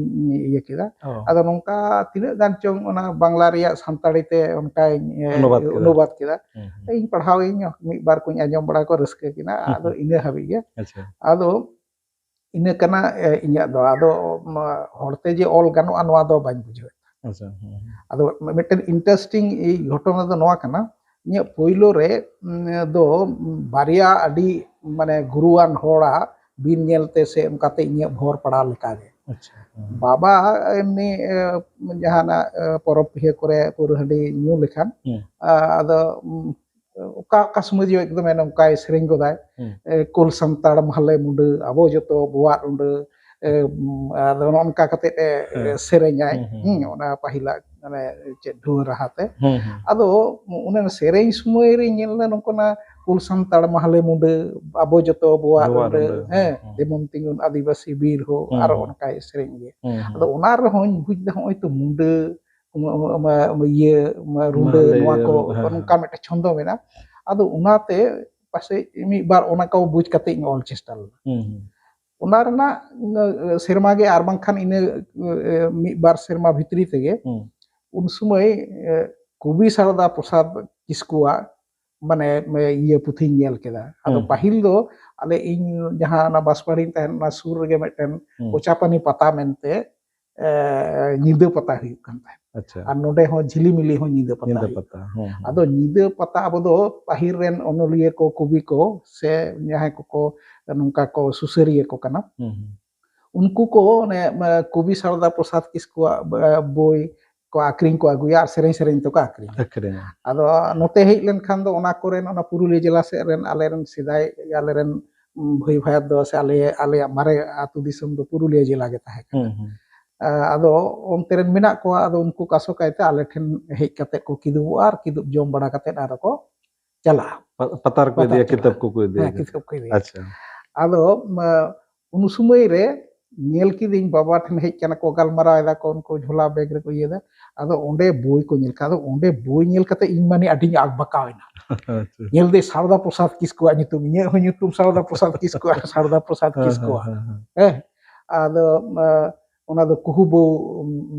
ᱤᱭᱟᱹ ᱠᱮᱫᱟ᱾ ᱚ᱾ ᱟᱫᱚ ᱱᱚᱝᱠᱟ ᱛᱤᱱᱟᱹᱜ ᱜᱟᱱ ᱪᱚᱝ ᱚᱱᱟ ᱵᱟᱝᱞᱟ ᱨᱮᱭᱟᱜ ᱥᱟᱱᱛᱟᱲᱤ ᱛᱮ ᱚᱱᱠᱟᱧ, ᱮ, ᱚᱱᱩᱵᱟᱫ ᱠᱮᱫᱟ᱾ ᱚᱱᱩᱵᱟᱫ ᱠᱮᱫᱟ᱾ ᱦᱩᱸ, ᱦᱩᱸ᱾ ᱤᱧ ᱯᱟᱲᱦᱟᱣ ᱤᱧ ᱢᱤᱫ ᱵᱟᱨ ᱠᱚᱧ ᱟᱸᱡᱚᱢ ᱵᱟᱲᱟ ᱠᱚ, ᱨᱟᱹᱥᱠᱟᱹ ᱠᱮᱫᱟ᱾ ᱦᱩᱸ, ᱟᱫᱚ ᱦᱩᱸ᱾ ᱤᱱᱟᱹ ᱦᱟᱹᱵᱤᱡ ᱜᱮ᱾ ᱟᱪᱪᱷᱟ᱾ ᱟᱫᱚ ᱤᱱᱟᱹ ᱠᱟᱱᱟ, ᱮ, ᱤᱧᱟᱹᱜ ᱫᱚ᱾ ᱟᱫᱚ, ᱢᱟ, ᱦᱚᱲᱛᱮ ᱡᱮ ᱚᱞ ᱜᱟᱱᱚᱜᱼᱟ, ᱱᱚᱣᱟ ᱫᱚ ᱵᱟᱹᱧ ᱵᱩᱡᱷᱟᱹᱣᱮᱫ᱾ ᱟᱪᱪᱷᱟ, ᱦᱩᱸ, ᱦᱩᱸ᱾ ᱟᱫᱚ ᱢᱤᱫᱴᱮᱱ interesting ᱤ ᱜᱷᱚᱴᱚᱱᱟ ᱫᱚ ᱱᱚᱣᱟ ᱠᱟᱱᱟ, ᱤᱧᱟᱹᱜ ᱯᱳᱭᱞᱳ ᱨᱮ, ᱩᱢ, ᱫᱚ ᱵᱟᱨᱭᱟ ᱟᱹᱰᱤ, ᱢᱟᱱᱮ, ᱜᱩᱨᱩᱣᱟᱱ ᱦᱚᱲᱟᱜ ᱵᱤᱱ ᱧᱮᱞᱛᱮ ᱥᱮ ᱚᱱᱠᱟᱛᱮ ᱤᱧᱟᱹᱜ ᱵᱷᱚᱨ ᱯᱟᱲᱟᱣ ᱞᱮᱠᱟᱜᱮ᱾ ᱟᱪᱪᱷᱟ, ᱦᱩᱸ᱾ ᱵᱟᱵᱟ ᱮᱢᱱᱤ, ᱮ, ᱡᱟᱦᱟᱱᱟᱜ, ᱮ, ᱯᱚᱨᱚᱵᱽ ᱯᱤᱦᱟᱹ ᱠᱚᱨᱮ ᱯᱟᱹᱣᱨᱟᱹ ᱦᱟᱺᱰᱤ ᱧᱩ ᱞᱮᱠᱷᱟᱱ, ᱦᱩᱸ᱾ ᱟ, ᱟᱫᱚ, ᱩᱢ, ᱚᱠᱟ, ᱚᱠᱟ ᱥᱚᱢᱚᱭ ᱡᱮ ᱮᱠᱫᱚᱢᱮ ᱱᱚᱝᱠᱟᱭ ᱥᱮᱨᱮᱧ ᱜᱚᱫᱟᱭ, ᱦᱩᱸ᱾ ᱮ, "ᱠᱳᱞ ᱥᱟᱱᱛᱟᱲ ᱢᱟᱦᱞᱮ ᱢᱩᱸᱰᱟᱹ, ᱟᱵᱚ ᱡᱚᱛᱚ ᱵᱚᱣᱟᱜ ᱨᱩᱸᱰᱟᱹ", ᱮ, ᱩᱢ, ᱟᱫᱚ ᱱᱚᱜᱼᱚ ᱱᱚᱝᱠᱟ ᱠᱟᱛᱮᱫ ᱮ, ᱦᱮᱸ᱾ ᱮ, ᱥᱮᱨᱮᱧᱟᱭ᱾ ᱦᱩᱸ, ᱦᱩᱸ, ᱦᱩᱸ, ᱦᱩᱸ᱾ ᱚᱱᱟ ᱯᱟᱹᱦᱤᱞᱟᱜ, ᱢᱟᱱᱮ, ᱪᱮᱫ, ᱰᱷᱩᱣᱟᱹ ᱨᱟᱦᱟ ᱛᱮ᱾ ᱦᱩᱸ, ᱦᱩᱸ᱾ ᱟᱫᱚ ᱚᱱᱟ ᱥᱮᱨᱮᱧ ᱥᱚᱢᱚᱭ ᱨᱮ ᱧᱮᱞ ᱮᱱᱟ ᱱᱚᱝᱠᱟᱱᱟᱜ, "ᱠᱳᱞ ᱥᱟᱱᱛᱟᱲ ᱢᱟᱦᱞᱮ ᱢᱩᱸᱰᱟᱹ, ᱟᱵᱚ ᱡᱚᱛᱚ ᱵᱚᱣᱟᱜ ᱵᱚᱣᱟᱜ ᱨᱩᱸᱰᱟᱹ", ᱨᱩᱸᱰᱟᱹ, ᱦᱮᱸ, ᱦᱩᱸ, ᱦᱩᱸ᱾ "ᱛᱮᱢᱚᱱ ᱛᱤᱸᱜᱩᱱ ᱟᱹᱫᱤᱵᱟᱹᱥᱤ ᱵᱤᱨ ᱦᱳ", ᱦᱩᱸ, ᱟᱨᱚ ᱦᱩᱸ᱾ ᱚᱱᱠᱟᱭ ᱥᱮᱨᱮᱧ ᱜᱮᱭᱟ᱾ ᱦᱩᱸ, ᱦᱩᱸ᱾ ᱟᱫᱚ ᱚᱱᱟ ᱨᱮᱦᱚᱸᱧ ᱵᱩᱡᱽ ᱮᱫᱟ, ᱦᱚᱸᱜᱼᱚᱭ ᱛᱚ ᱢᱩᱸᱰᱟᱹ, ᱢᱟ-, ᱢᱟ-, ᱢᱟ-, ᱤᱭᱟᱹ, ᱢᱟ-, ᱨᱩᱸᱰᱟᱹ, ᱢᱟᱦᱞᱮ ᱱᱚᱣᱟ ᱠᱚ, ᱨᱩᱸᱰᱟᱹ, ᱦᱮᱸ, ᱱᱚᱝᱠᱟ ᱦᱮᱸ᱾ ᱢᱤᱫᱴᱮᱱ ᱪᱷᱚᱱᱫᱚ ᱢᱮᱱᱟᱜᱼᱟ᱾ ᱟᱫᱚ ᱚᱱᱟᱛᱮ ᱯᱟᱥᱮᱡ ᱢᱤᱫ ᱵᱟᱨ ᱚᱱᱟ ᱠᱚ ᱵᱩᱡᱽ ᱠᱟᱛᱮ ᱤᱧ ᱚᱞ ᱪᱮᱥᱴᱟ ᱞᱮᱫᱟ᱾ ᱦᱩᱸ, ᱦᱩᱸ᱾ ᱚᱱᱟ ᱨᱮᱱᱟᱜ, ᱤᱱᱟᱹ, ᱥᱮᱨᱢᱟ ᱜᱮ ᱟᱨ ᱵᱟᱝᱠᱷᱟᱱ ᱤᱱᱟᱹ, ᱮ, ᱢᱤᱫ ᱵᱟᱨ ᱥᱮᱨᱢᱟ ᱵᱷᱤᱛᱨᱤ ᱛᱮᱜᱮ ᱦᱩᱸ᱾ ᱩᱱ ᱥᱚᱢᱚᱭ, ᱮ, ᱠᱚᱵᱤ ᱥᱟᱨᱚᱫᱟ ᱯᱨᱚᱥᱟᱫᱽ ᱠᱤᱥᱠᱩᱣᱟᱜ, ᱢᱟᱱᱮ, ᱢᱮ-, ᱤᱭᱟᱹ ᱯᱩᱛᱷᱤᱧ ᱧᱮᱞ ᱠᱮᱫᱟ᱾ ᱟᱫᱚ ᱦᱩᱸ, ᱦᱩᱸ᱾ ᱯᱟᱹᱦᱤᱞ ᱫᱚ ᱟᱞᱮ, ᱤᱧ ᱡᱟᱦᱟᱸ ᱚᱱᱟ ᱵᱟᱥᱯᱟᱲᱤᱧ ᱛᱟᱦᱮᱱ, ᱚᱱᱟ ᱥᱩᱨ ᱨᱮᱜᱮ ᱢᱤᱫᱴᱮᱱ ᱦᱩᱸ᱾ ᱠᱚᱪᱟᱯᱟᱱᱤ ᱯᱟᱛᱟ ᱢᱮᱱᱛᱮ, ᱮ, ᱧᱤᱫᱟᱹ ᱯᱟᱛᱟ ᱦᱩᱭᱩᱜ ᱠᱟᱱ ᱛᱟᱦᱮᱸᱫ᱾ ᱟᱪᱪᱷᱟ᱾ ᱟᱨ ᱱᱚᱰᱮ ᱦᱚᱸ ᱡᱷᱤᱞᱤᱢᱤᱞᱤ ᱦᱚᱸ ᱧᱤᱫᱟᱹ ᱯᱟᱛᱟ ᱧᱤᱫᱟᱹ ᱦᱩᱭᱩᱜ ᱯᱟᱛᱟ, ᱠᱟᱱᱟ᱾ ᱦᱩᱸ, ᱦᱩᱸ᱾ ᱟᱫᱚ ᱧᱤᱫᱟᱹ ᱯᱟᱛᱟ ᱟᱵᱚ ᱫᱚ ᱯᱟᱹᱦᱤᱞ ᱨᱮᱱ ᱚᱱᱚᱞᱤᱭᱟᱹ ᱠᱚ, ᱠᱚᱵᱤ ᱠᱚ, ᱥᱮ ᱡᱟᱦᱟᱸᱭ ᱠᱚᱠᱚ ᱱᱚᱝᱠᱟ ᱠᱚ ᱥᱩᱥᱟᱹᱨᱤᱭᱟᱹ ᱠᱚ ᱠᱟᱱᱟ, ᱦᱩᱸ, ᱦᱩᱸ᱾ ᱩᱱᱠᱩ ᱠᱚ ᱚᱱᱮ, ᱮ, ᱠᱚᱵᱤ ᱥᱟᱨᱚᱫᱟ ᱯᱨᱚᱥᱟᱫᱽ ᱠᱤᱥᱠᱩᱣᱟᱜ, ᱮ, ᱵᱳᱭ ᱠᱚ ᱟᱠᱷᱨᱤᱧ ᱠᱚ ᱟᱹᱜᱩᱭᱟ ᱟᱨ ᱥᱮᱨᱮᱧ ᱥᱮᱨᱮᱧ ᱛᱮᱠᱚ ᱟᱠᱷᱨᱤᱧᱟ᱾ ᱟᱠᱷᱨᱤᱧᱟ᱾ ᱟᱫᱚ ᱱᱚᱛᱮ ᱦᱮᱡ ᱞᱮᱱᱠᱷᱟᱱ ᱫᱚ ᱚᱱᱟ ᱠᱚᱨᱮᱱ, ᱚᱱᱟ ᱯᱩᱨᱩᱞᱤᱭᱟᱹ ᱡᱮᱞᱟ ᱥᱮᱫ ᱨᱮᱱ ᱟᱞᱮᱨᱮᱱ ᱥᱮᱫᱟᱭ, ᱟᱞᱮᱨᱮᱱ, ᱩᱢ, ᱵᱷᱟᱹᱭ ᱵᱷᱟᱭᱟᱛ ᱫᱚ ᱥᱮ ᱟᱞᱮ, ᱟᱞᱮᱭᱟᱜ ᱢᱟᱨᱮ ᱟᱹᱛᱩ ᱫᱤᱥᱚᱢ ᱫᱚ ᱯᱩᱨᱩᱞᱤᱭᱟᱹ ᱡᱮᱞᱟ ᱜᱮ ᱛᱟᱦᱮᱸ ᱠᱟᱱᱟ᱾ ᱦᱩᱸ, ᱦᱩᱸ᱾ ᱟ, ᱟᱫᱚ ᱚᱱᱛᱮ ᱨᱮᱱ ᱢᱮᱱᱟᱜ ᱠᱚᱣᱟ, ᱟᱫᱚ ᱩᱱᱠᱩ ᱠᱚ ᱟᱥᱚᱠᱟᱭᱛᱮ ᱟᱞᱮ ᱴᱷᱮᱱ ᱦᱮᱡ ᱠᱟᱛᱮ ᱠᱚ ᱠᱤᱫᱩᱵᱚᱜᱼᱟ ᱟᱨ ᱠᱤᱫᱩᱵ ᱡᱚᱢ ᱵᱟᱲᱟ ᱠᱟᱛᱮ ᱟᱨᱚ ᱠᱚ ᱪᱟᱞᱟᱜᱼᱟ᱾ ᱯᱟ-, ᱯᱟᱛᱟᱨ ᱠᱚ ᱯᱟᱛᱟᱨ ᱤᱫᱤᱭᱟ, ᱪᱟᱞᱟᱜ᱾ ᱠᱤᱛᱟᱹᱵ ᱠᱚᱠᱚ ᱤᱫᱤᱭᱟ᱾ ᱦᱮᱸ, ᱠᱤᱛᱟᱹᱵ ᱠᱚ ᱤᱫᱤᱭᱟ᱾ ᱟᱪᱪᱷᱟ᱾ ᱟᱫᱚ, ᱢᱟ, ᱩᱱ ᱥᱚᱢᱚᱭ ᱨᱮ ᱧᱮᱞ ᱠᱤᱫᱟᱹᱧ ᱵᱟᱵᱟ ᱴᱷᱮᱱ ᱦᱮᱡ ᱠᱟᱱᱟ ᱠᱚ, ᱜᱟᱞᱢᱟᱨᱟᱣ ᱮᱫᱟ ᱠᱚ, ᱩᱱᱠᱩ ᱡᱷᱚᱞᱟ ᱵᱮᱜᱽ ᱨᱮᱠᱚ ᱤᱭᱟᱹᱭᱮᱫᱟ᱾ ᱟᱫᱚ ᱚᱸᱰᱮ ᱵᱳᱭ ᱠᱚ ᱧᱮᱞ ᱠᱮᱫᱟ᱾ ᱟᱫᱚ ᱚᱸᱰᱮ ᱵᱳᱭ ᱧᱮᱞ ᱠᱟᱛᱮ ᱤᱧ ᱢᱟᱱᱮ ᱟᱹᱰᱤᱧ ᱟᱠᱵᱟᱠᱟᱣ ᱮᱱᱟ᱾ ᱟᱪᱪᱷᱟ᱾ ᱧᱮᱞ ᱫᱟᱹᱧ ᱥᱟᱨᱚᱫᱟ ᱯᱨᱚᱥᱟᱫᱽ ᱠᱤᱥᱠᱩᱣᱟᱜ ᱧᱩᱛᱩᱢ, ᱤᱧᱟᱹᱜ ᱦᱚᱸ ᱧᱩᱛᱩᱢ ᱥᱟᱨᱚᱫᱟ ᱯᱨᱚᱥᱟᱫᱽ ᱠᱤᱥᱠᱩᱣᱟᱜ, ᱥᱟᱨᱚᱫᱟ ᱯᱨᱚᱥᱟᱫᱽ ᱦᱮᱸ, ᱠᱤᱥᱠᱩᱣᱟᱜ᱾ ᱦᱮᱸ, ᱦᱮᱸ, ᱦᱮᱸ᱾ ᱦᱮᱸ, ᱟᱫᱚ ᱚᱱᱟ ᱫᱚ ᱠᱩᱦᱩ ᱵᱚ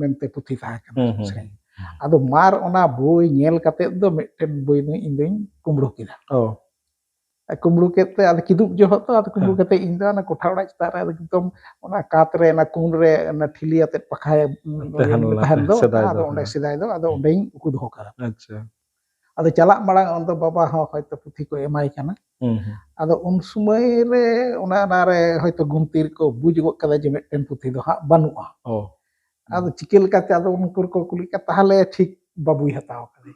ᱢᱮᱱᱛᱮ ᱯᱩᱛᱷᱤ ᱛᱟᱦᱮᱸ ᱠᱟᱱᱟ᱾ ᱦᱩᱸ, ᱦᱩᱸ, ᱥᱮᱨᱮᱧ᱾ ᱦᱩᱸ᱾ ᱟᱫᱚ ᱢᱟᱨ ᱚᱱᱟ ᱵᱳᱭ ᱧᱮᱞ ᱠᱟᱛᱮ ᱫᱚ ᱢᱤᱫᱴᱮᱱ ᱵᱳᱭ ᱫᱚ ᱤᱧ ᱫᱚᱧ ᱠᱩᱢᱵᱽᱲᱩ ᱠᱮᱫᱟ᱾ ᱚ᱾ ᱠᱩᱢᱵᱽᱲᱩ ᱠᱮᱫ ᱛᱮ ᱟᱫᱚ ᱠᱤᱫᱩᱵ ᱡᱚᱦᱚᱜ ᱫᱚ ᱟᱫᱚ ᱠᱩᱢᱵᱽᱲᱩ ᱦᱮᱸ᱾ ᱠᱟᱛᱮ ᱤᱧ ᱫᱚ ᱚᱱᱟ ᱠᱚᱴᱷᱟ ᱚᱲᱟᱜ ᱪᱮᱛᱟᱱ ᱨᱮ ᱮᱠᱫᱚᱢ ᱚᱱᱟ ᱠᱟᱛ ᱨᱮ, ᱚᱱᱟ ᱠᱩᱱ ᱨᱮ, ᱚᱱᱟ ᱴᱷᱤᱞᱤ ᱟᱛᱮᱫ ᱯᱟᱠᱷᱟᱭ, ᱛᱟᱦᱮᱱ ᱞᱮᱱᱟ ᱛᱟᱦᱮᱱ ᱫᱚ, ᱥᱮᱫᱟᱭ ᱟᱫᱚ ᱫᱚ, ᱚᱸᱰᱮ ᱦᱮᱸ᱾ ᱥᱮᱫᱟᱭ ᱫᱚ, ᱟᱫᱚ ᱦᱮᱸ᱾ ᱚᱸᱰᱮᱧ ᱩᱠᱩ ᱫᱚᱦᱚ ᱠᱟᱫᱟ᱾ ᱟᱪᱪᱷᱟ᱾ ᱟᱫᱚ ᱪᱟᱞᱟᱜ ᱢᱟᱲᱟᱝ ᱚᱱᱛᱮ ᱵᱟᱵᱟ ᱦᱚᱸ ᱦᱚᱭᱛᱳ ᱯᱩᱛᱷᱤ ᱠᱚ ᱮᱢᱟᱭ ᱠᱟᱱᱟ᱾ ᱦᱩᱸ, ᱦᱩᱸ᱾ ᱟᱫᱚ ᱩᱱ ᱥᱚᱢᱚᱭ ᱨᱮ ᱚᱱᱟ, ᱚᱱᱟ ᱨᱮ ᱦᱚᱭᱛᱳ ᱜᱩᱱᱛᱤ ᱨᱮᱠᱚ ᱵᱩᱡᱽ ᱜᱚᱫ ᱠᱟᱫᱟ ᱡᱮ ᱢᱤᱫᱴᱮᱱ ᱯᱩᱛᱷᱤ ᱫᱚ ᱦᱟᱸᱜ ᱵᱟᱹᱱᱩᱜᱼᱟ᱾ ᱚ᱾ ᱟᱫᱚ ᱪᱤᱠᱟᱹ ᱞᱮᱠᱟᱛᱮ ᱟᱫᱚ ᱩᱱᱠᱩ ᱠᱚ ᱠᱩᱞᱤ ᱠᱮᱫ, "ᱛᱟᱦᱚᱞᱮ ᱴᱷᱤᱠ ᱵᱟᱹᱵᱩᱭ ᱦᱟᱛᱟᱣ ᱠᱟᱫᱮ?"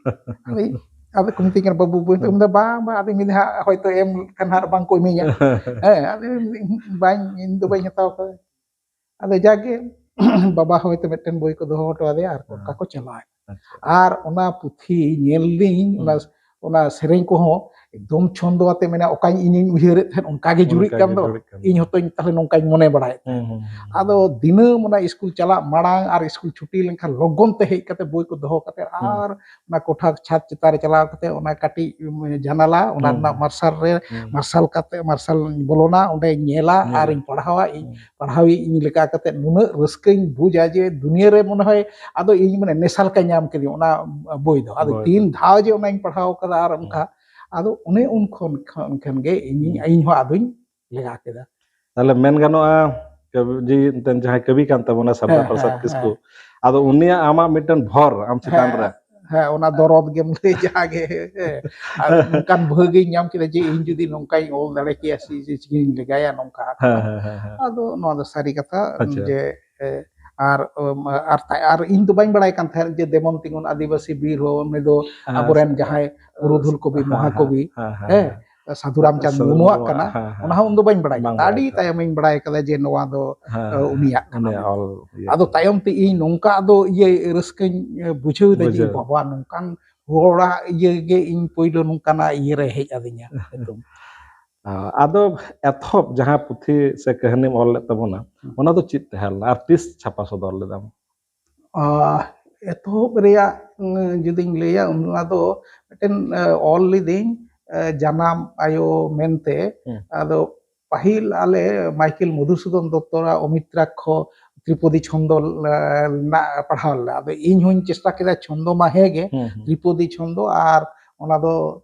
ᱟᱫᱚ ᱤᱧ, ᱟᱫᱚ ᱠᱚ ᱢᱤᱛᱟᱹᱧ ᱠᱟᱱᱟ, "ᱵᱟᱹᱵᱩ ᱵᱟᱹᱧ ᱦᱟᱛᱟᱣ?" ᱦᱩᱸ᱾ ᱢᱮᱱᱫᱟ, "ᱵᱟᱝ, ᱵᱟᱝ, ᱟᱫᱚ ᱢᱤᱫ ᱫᱷᱟᱣ ᱦᱚᱭᱛᱳ ᱮᱢ ᱠᱷᱟᱱ ᱦᱟᱸᱜ ᱵᱟᱝ ᱠᱚ ᱤᱢᱟᱹᱧᱟ᱾ ᱦᱮᱸ, ᱟᱫᱚ ᱤᱧ ᱵᱟᱹᱧ, ᱤᱧ ᱫᱚ ᱵᱟᱹᱧ ᱦᱟᱛᱟᱣ ᱠᱟᱫᱟ᱾" ᱟᱫᱚ ᱡᱟᱜᱮ ᱵᱟᱵᱟ ᱦᱚᱭᱛᱳ ᱢᱤᱫᱴᱮᱱ ᱵᱳᱭ ᱠᱚ ᱫᱚᱦᱚ ᱦᱚᱴᱚ ᱟᱫᱮᱭᱟ ᱟᱨ ᱦᱮᱸ᱾ ᱚᱱᱠᱟ ᱠᱚ ᱪᱟᱞᱟᱣ ᱮᱱᱟ᱾ ᱟᱪᱪᱷᱟ᱾ ᱟᱨ ᱚᱱᱟ ᱯᱩᱛᱷᱤ ᱧᱮᱞ ᱫᱤᱧ, ᱚᱱᱟ, ᱦᱩᱸ᱾ ᱚᱱᱟ ᱥᱮᱨᱮᱧ ᱠᱚᱦᱚᱸ ᱮᱠᱫᱚᱢ ᱪᱷᱚᱱᱫᱚ ᱟᱛᱮ ᱢᱮᱱᱟᱜᱼᱟ, ᱚᱠᱟᱧ ᱤᱧᱤᱧ ᱩᱭᱦᱟᱹᱨᱮᱫ ᱛᱟᱦᱮᱸᱫ ᱚᱱᱠᱟ ᱜᱮ ᱡᱩᱨᱤᱜ ᱚᱱᱠᱟ ᱠᱟᱱ ᱜᱮ ᱫᱚ᱾ ᱡᱩᱨᱤᱜ ᱠᱟᱱ ᱤᱧ ᱫᱚ᱾ ᱦᱚᱸᱛᱚᱧ ᱛᱟᱦᱞᱮ ᱱᱚᱝᱠᱟᱧ ᱢᱚᱱᱮ ᱵᱟᱲᱟᱭᱮᱫ ᱦᱩᱸ, ᱛᱟᱦᱮᱸᱫ᱾ ᱦᱩᱸ, ᱦᱩᱸ᱾ ᱟᱫᱚ ᱫᱤᱱᱟᱹᱢ ᱚᱱᱟ ᱤᱥᱠᱩᱞ ᱪᱟᱞᱟᱜ ᱢᱟᱲᱟᱝ ᱟᱨ ᱤᱥᱠᱩᱞ ᱪᱷᱩᱴᱤ ᱞᱮᱱᱠᱷᱟᱱ ᱞᱚᱜᱚᱱ ᱛᱮ ᱦᱮᱡ ᱠᱟᱛᱮ ᱵᱳᱭ ᱠᱚ ᱫᱚᱦᱚ ᱠᱟᱛᱮ ᱦᱩᱸ᱾ ᱟᱨ ᱚᱱᱟ ᱠᱚᱴᱷᱟ ᱪᱷᱟᱫᱽ ᱪᱮᱛᱟᱱ ᱨᱮ ᱪᱟᱞᱟᱣ ᱠᱟᱛᱮ ᱚᱱᱟ ᱠᱟᱹᱴᱤᱡ, ᱩᱢ, ᱡᱟᱱᱟᱞᱟ, ᱚᱱᱟ ᱦᱩᱸ᱾ ᱨᱮᱱᱟᱜ ᱢᱟᱨᱥᱟᱞ ᱨᱮ, ᱦᱩᱸ᱾ ᱢᱟᱨᱥᱟᱞ ᱠᱟᱛᱮ, ᱢᱟᱨᱥᱟᱞ ᱵᱚᱞᱚᱱᱟ, ᱚᱸᱰᱮᱧ ᱧᱮᱞᱟ ᱧᱮᱞᱟ᱾ ᱟᱨᱤᱧ ᱯᱟᱲᱦᱟᱣᱟ᱾ ᱤᱧ ᱦᱩᱸ᱾ ᱯᱟᱲᱦᱟᱣᱤᱡ ᱤᱧ ᱞᱮᱠᱟ ᱠᱟᱛᱮ ᱱᱩᱱᱟᱹᱜ ᱨᱟᱹᱥᱠᱟᱹᱧ ᱵᱩᱡᱟ ᱡᱮ ᱫᱩᱱᱤᱭᱟᱹ ᱨᱮ ᱢᱚᱱᱮ ᱦᱚᱭ ᱟᱫᱚ ᱤᱧ ᱢᱟᱱᱮ ᱱᱮᱥᱟ ᱞᱮᱠᱟ ᱧᱟᱢ ᱠᱮᱫᱤᱧ ᱚᱱᱟ ᱵᱳᱭ ᱫᱚ᱾ ᱟᱫᱚ ᱵᱳᱭ ᱫᱚ᱾ ᱛᱤᱱ ᱫᱷᱟᱣ ᱡᱮ ᱚᱱᱟᱧ ᱯᱟᱲᱦᱟᱣ ᱠᱟᱫᱟ ᱟᱨ ᱦᱩᱸ᱾ ᱚᱱᱠᱟ, ᱟᱫᱚ ᱚᱱᱮ ᱩᱱ ᱠᱷᱚᱱ, ᱠᱷᱚᱱ, ᱠᱷᱚᱱ ᱜᱮ ᱤᱧᱤᱧ, ᱦᱩᱸ᱾ ᱤᱧ ᱦᱚᱸ ᱟᱫᱚᱧ ᱞᱮᱜᱟ ᱠᱮᱫᱟ᱾ ᱛᱟᱦᱞᱮ ᱢᱮᱱ ᱜᱟᱱᱚᱜᱼᱟ, ᱠᱟᱹᱵᱤ-, ᱡᱮ ᱮᱱᱛᱮᱫ ᱡᱟᱦᱟᱸᱭ ᱠᱟᱹᱵᱤ ᱠᱟᱱ ᱛᱟᱵᱚᱱᱟ ᱥᱟᱨᱫᱟ ᱦᱮᱸ, ᱯᱨᱚᱥᱟᱫᱽ ᱦᱮᱸ, ᱠᱤᱥᱠᱩ, ᱦᱮᱸ᱾ ᱟᱫᱚ ᱩᱱᱤᱭᱟᱜ ᱟᱢᱟᱜ ᱢᱤᱫᱴᱮᱱ ᱵᱷᱚᱨ ᱟᱢ ᱪᱮᱛᱟᱱ ᱦᱮᱸ, ᱨᱮ᱾ ᱦᱮᱸ, ᱚᱱᱟ ᱫᱚᱨᱚᱫ ᱜᱮᱢ ᱞᱟᱹᱭ ᱡᱟᱦᱟᱸ ᱜᱮ, ᱦᱮᱸ᱾ ᱟᱨ ᱱᱚᱝᱠᱟᱱ ᱵᱷᱟᱹᱜᱤᱧ ᱧᱟᱢ ᱠᱮᱫᱟ ᱡᱮ ᱤᱧ ᱡᱩᱫᱤ ᱱᱚᱝᱠᱟᱧ ᱚᱞ ᱫᱟᱲᱮ ᱠᱮᱭᱟ ᱥᱮ ᱪᱤᱠᱟᱹᱧ ᱞᱮᱜᱟᱭᱟ ᱱᱚᱝᱠᱟ᱾ ᱦᱮᱸ, ᱦᱮᱸ, ᱦᱮᱸ, ᱦᱮᱸ᱾ ᱟᱫᱚ ᱱᱚᱣᱟ ᱫᱚ ᱥᱟᱹᱨᱤ ᱠᱟᱛᱷᱟ ᱟᱪᱪᱷᱟ᱾ ᱡᱮ, ᱮ, ᱟᱨ, ᱩᱢ, ᱟᱨ ᱛᱟ-, ᱟᱨ ᱤᱧ ᱫᱚ ᱵᱟᱹᱧ ᱵᱟᱲᱟᱭ ᱠᱟᱱ ᱛᱟᱦᱮᱸᱫ ᱡᱮ ᱫᱮᱢᱚᱱ ᱛᱤᱸᱜᱩᱱ ᱟᱹᱫᱤᱵᱟᱹᱥᱤ ᱵᱤᱨ ᱦᱚᱸ ᱩᱱᱤ ᱫᱚ ᱦᱮᱸ, ᱟᱵᱚᱨᱮᱱ ᱡᱟᱦᱟᱸᱭ ᱯᱩᱨᱩᱫᱷᱩᱞ ᱠᱚᱵᱤ, ᱦᱮᱸ, ᱢᱚᱦᱟᱠᱚᱵᱤ, ᱦᱮᱸ, ᱦᱮᱸ, ᱦᱮᱸ, ᱦᱮᱸ᱾ ᱥᱟᱫᱷᱩ ᱨᱟᱢᱪᱟᱸᱫᱽ ᱥᱟᱫᱷᱩ ᱢᱩᱨᱢᱩᱣᱟᱜ ᱢᱩᱨᱢᱩᱣᱟᱜ, ᱠᱟᱱᱟ, ᱦᱮᱸ, ᱦᱮᱸ, ᱚᱱᱟ ᱦᱚᱸ ᱩᱱ ᱫᱚ ᱵᱟᱹᱧ ᱵᱟᱲᱟᱭ ᱵᱟᱝ ᱠᱟᱱ ᱛᱟᱦᱮᱸᱫ᱾ ᱵᱟᱲᱟᱭ ᱟᱹᱰᱤ ᱛᱟᱦᱮᱸᱫ᱾ ᱛᱟᱭᱚᱢᱤᱧ ᱵᱟᱲᱟᱭ ᱠᱟᱫᱟ ᱡᱮ ᱱᱚᱣᱟ ᱫᱚ, ᱦᱮᱸ, ᱮ, ᱦᱮᱸ, ᱩᱱᱤᱭᱟᱜ ᱠᱟᱱᱟ ᱩᱱᱤᱭᱟᱜ ᱢᱮᱱᱛᱮ᱾ ᱚᱞ ᱤᱭᱟᱹ ᱟᱫᱚ ᱠᱟᱱᱟ᱾ ᱛᱟᱭᱚᱢ ᱛᱮ ᱤᱧ ᱱᱚᱝᱠᱟ ᱟᱫᱚ ᱤᱭᱟᱹ ᱨᱟᱹᱥᱠᱟᱹᱧ, ᱮ, ᱵᱩᱡᱷᱟᱹᱣ ᱮᱫᱟ ᱡᱮ, ᱵᱩᱡᱷᱟᱹᱣ᱾ ᱵᱟᱵᱟ, ᱱᱚᱝᱠᱟᱱ ᱦᱚᱲᱟᱜ ᱤᱭᱟᱹ ᱜᱮ ᱤᱧ ᱯᱳᱭᱞᱳ ᱱᱚᱝᱠᱟᱱᱟᱜ ᱤᱭᱟᱹ ᱨᱮ ᱦᱮᱡ ᱟᱹᱫᱤᱧᱟ ᱧᱩᱛᱩᱢ᱾ ᱟᱫᱚ ᱮᱛᱚᱦᱚᱵ ᱡᱟᱦᱟᱸ ᱯᱩᱛᱷᱤ ᱥᱮ ᱠᱟᱹᱦᱱᱤᱢ ᱚᱞ ᱞᱮᱫ ᱛᱟᱵᱚᱱᱟ, ᱦᱩᱸ᱾ ᱚᱱᱟ ᱫᱚ ᱪᱮᱫ ᱛᱟᱦᱮᱸ ᱞᱮᱱᱟ ᱟᱨ ᱛᱤᱥ ᱪᱷᱟᱯᱟ ᱥᱚᱫᱚᱨ ᱞᱮᱫᱟᱢ? ᱟᱦ, ᱮᱛᱚᱦᱚᱵ ᱨᱮᱭᱟᱜ, ᱩᱸ, ᱡᱩᱫᱤᱧ ᱞᱟᱹᱭᱟ, ᱚᱱᱟ ᱫᱚ ᱢᱤᱫᱴᱮᱱ, ᱮ, ᱚᱞ ᱞᱤᱫᱟᱹᱧ, ᱮ, ᱡᱟᱱᱟᱢ ᱟᱭᱳ ᱢᱮᱱᱛᱮ᱾ ᱦᱩᱸ᱾ ᱟᱫᱚ ᱯᱟᱹᱦᱤᱞ ᱟᱞᱮ ᱢᱟᱭᱠᱮᱞ ᱢᱚᱫᱷᱩᱥᱩᱫᱚᱱ ᱫᱚᱛᱛᱚᱨᱟᱜ ᱚᱢᱤᱛᱨᱟᱠᱠᱷᱚ ᱛᱨᱤᱯᱚᱫᱤ ᱪᱷᱚᱱᱫᱚ, ᱮ, ᱨᱮᱱᱟᱜ ᱯᱟᱲᱦᱟᱣ ᱞᱮᱫᱟ᱾ ᱟᱫᱚ ᱤᱧ ᱦᱚᱧ ᱪᱮᱥᱴᱟ ᱠᱮᱫᱟ ᱪᱷᱚᱱᱫᱚ ᱢᱟ ᱦᱮᱸ ᱜᱮ, ᱦᱩᱸ, ᱦᱩᱸ᱾ ᱛᱨᱤᱯᱚᱫᱤ ᱪᱷᱚᱱᱫᱚ, ᱟᱨ ᱚᱱᱟ ᱫᱚ,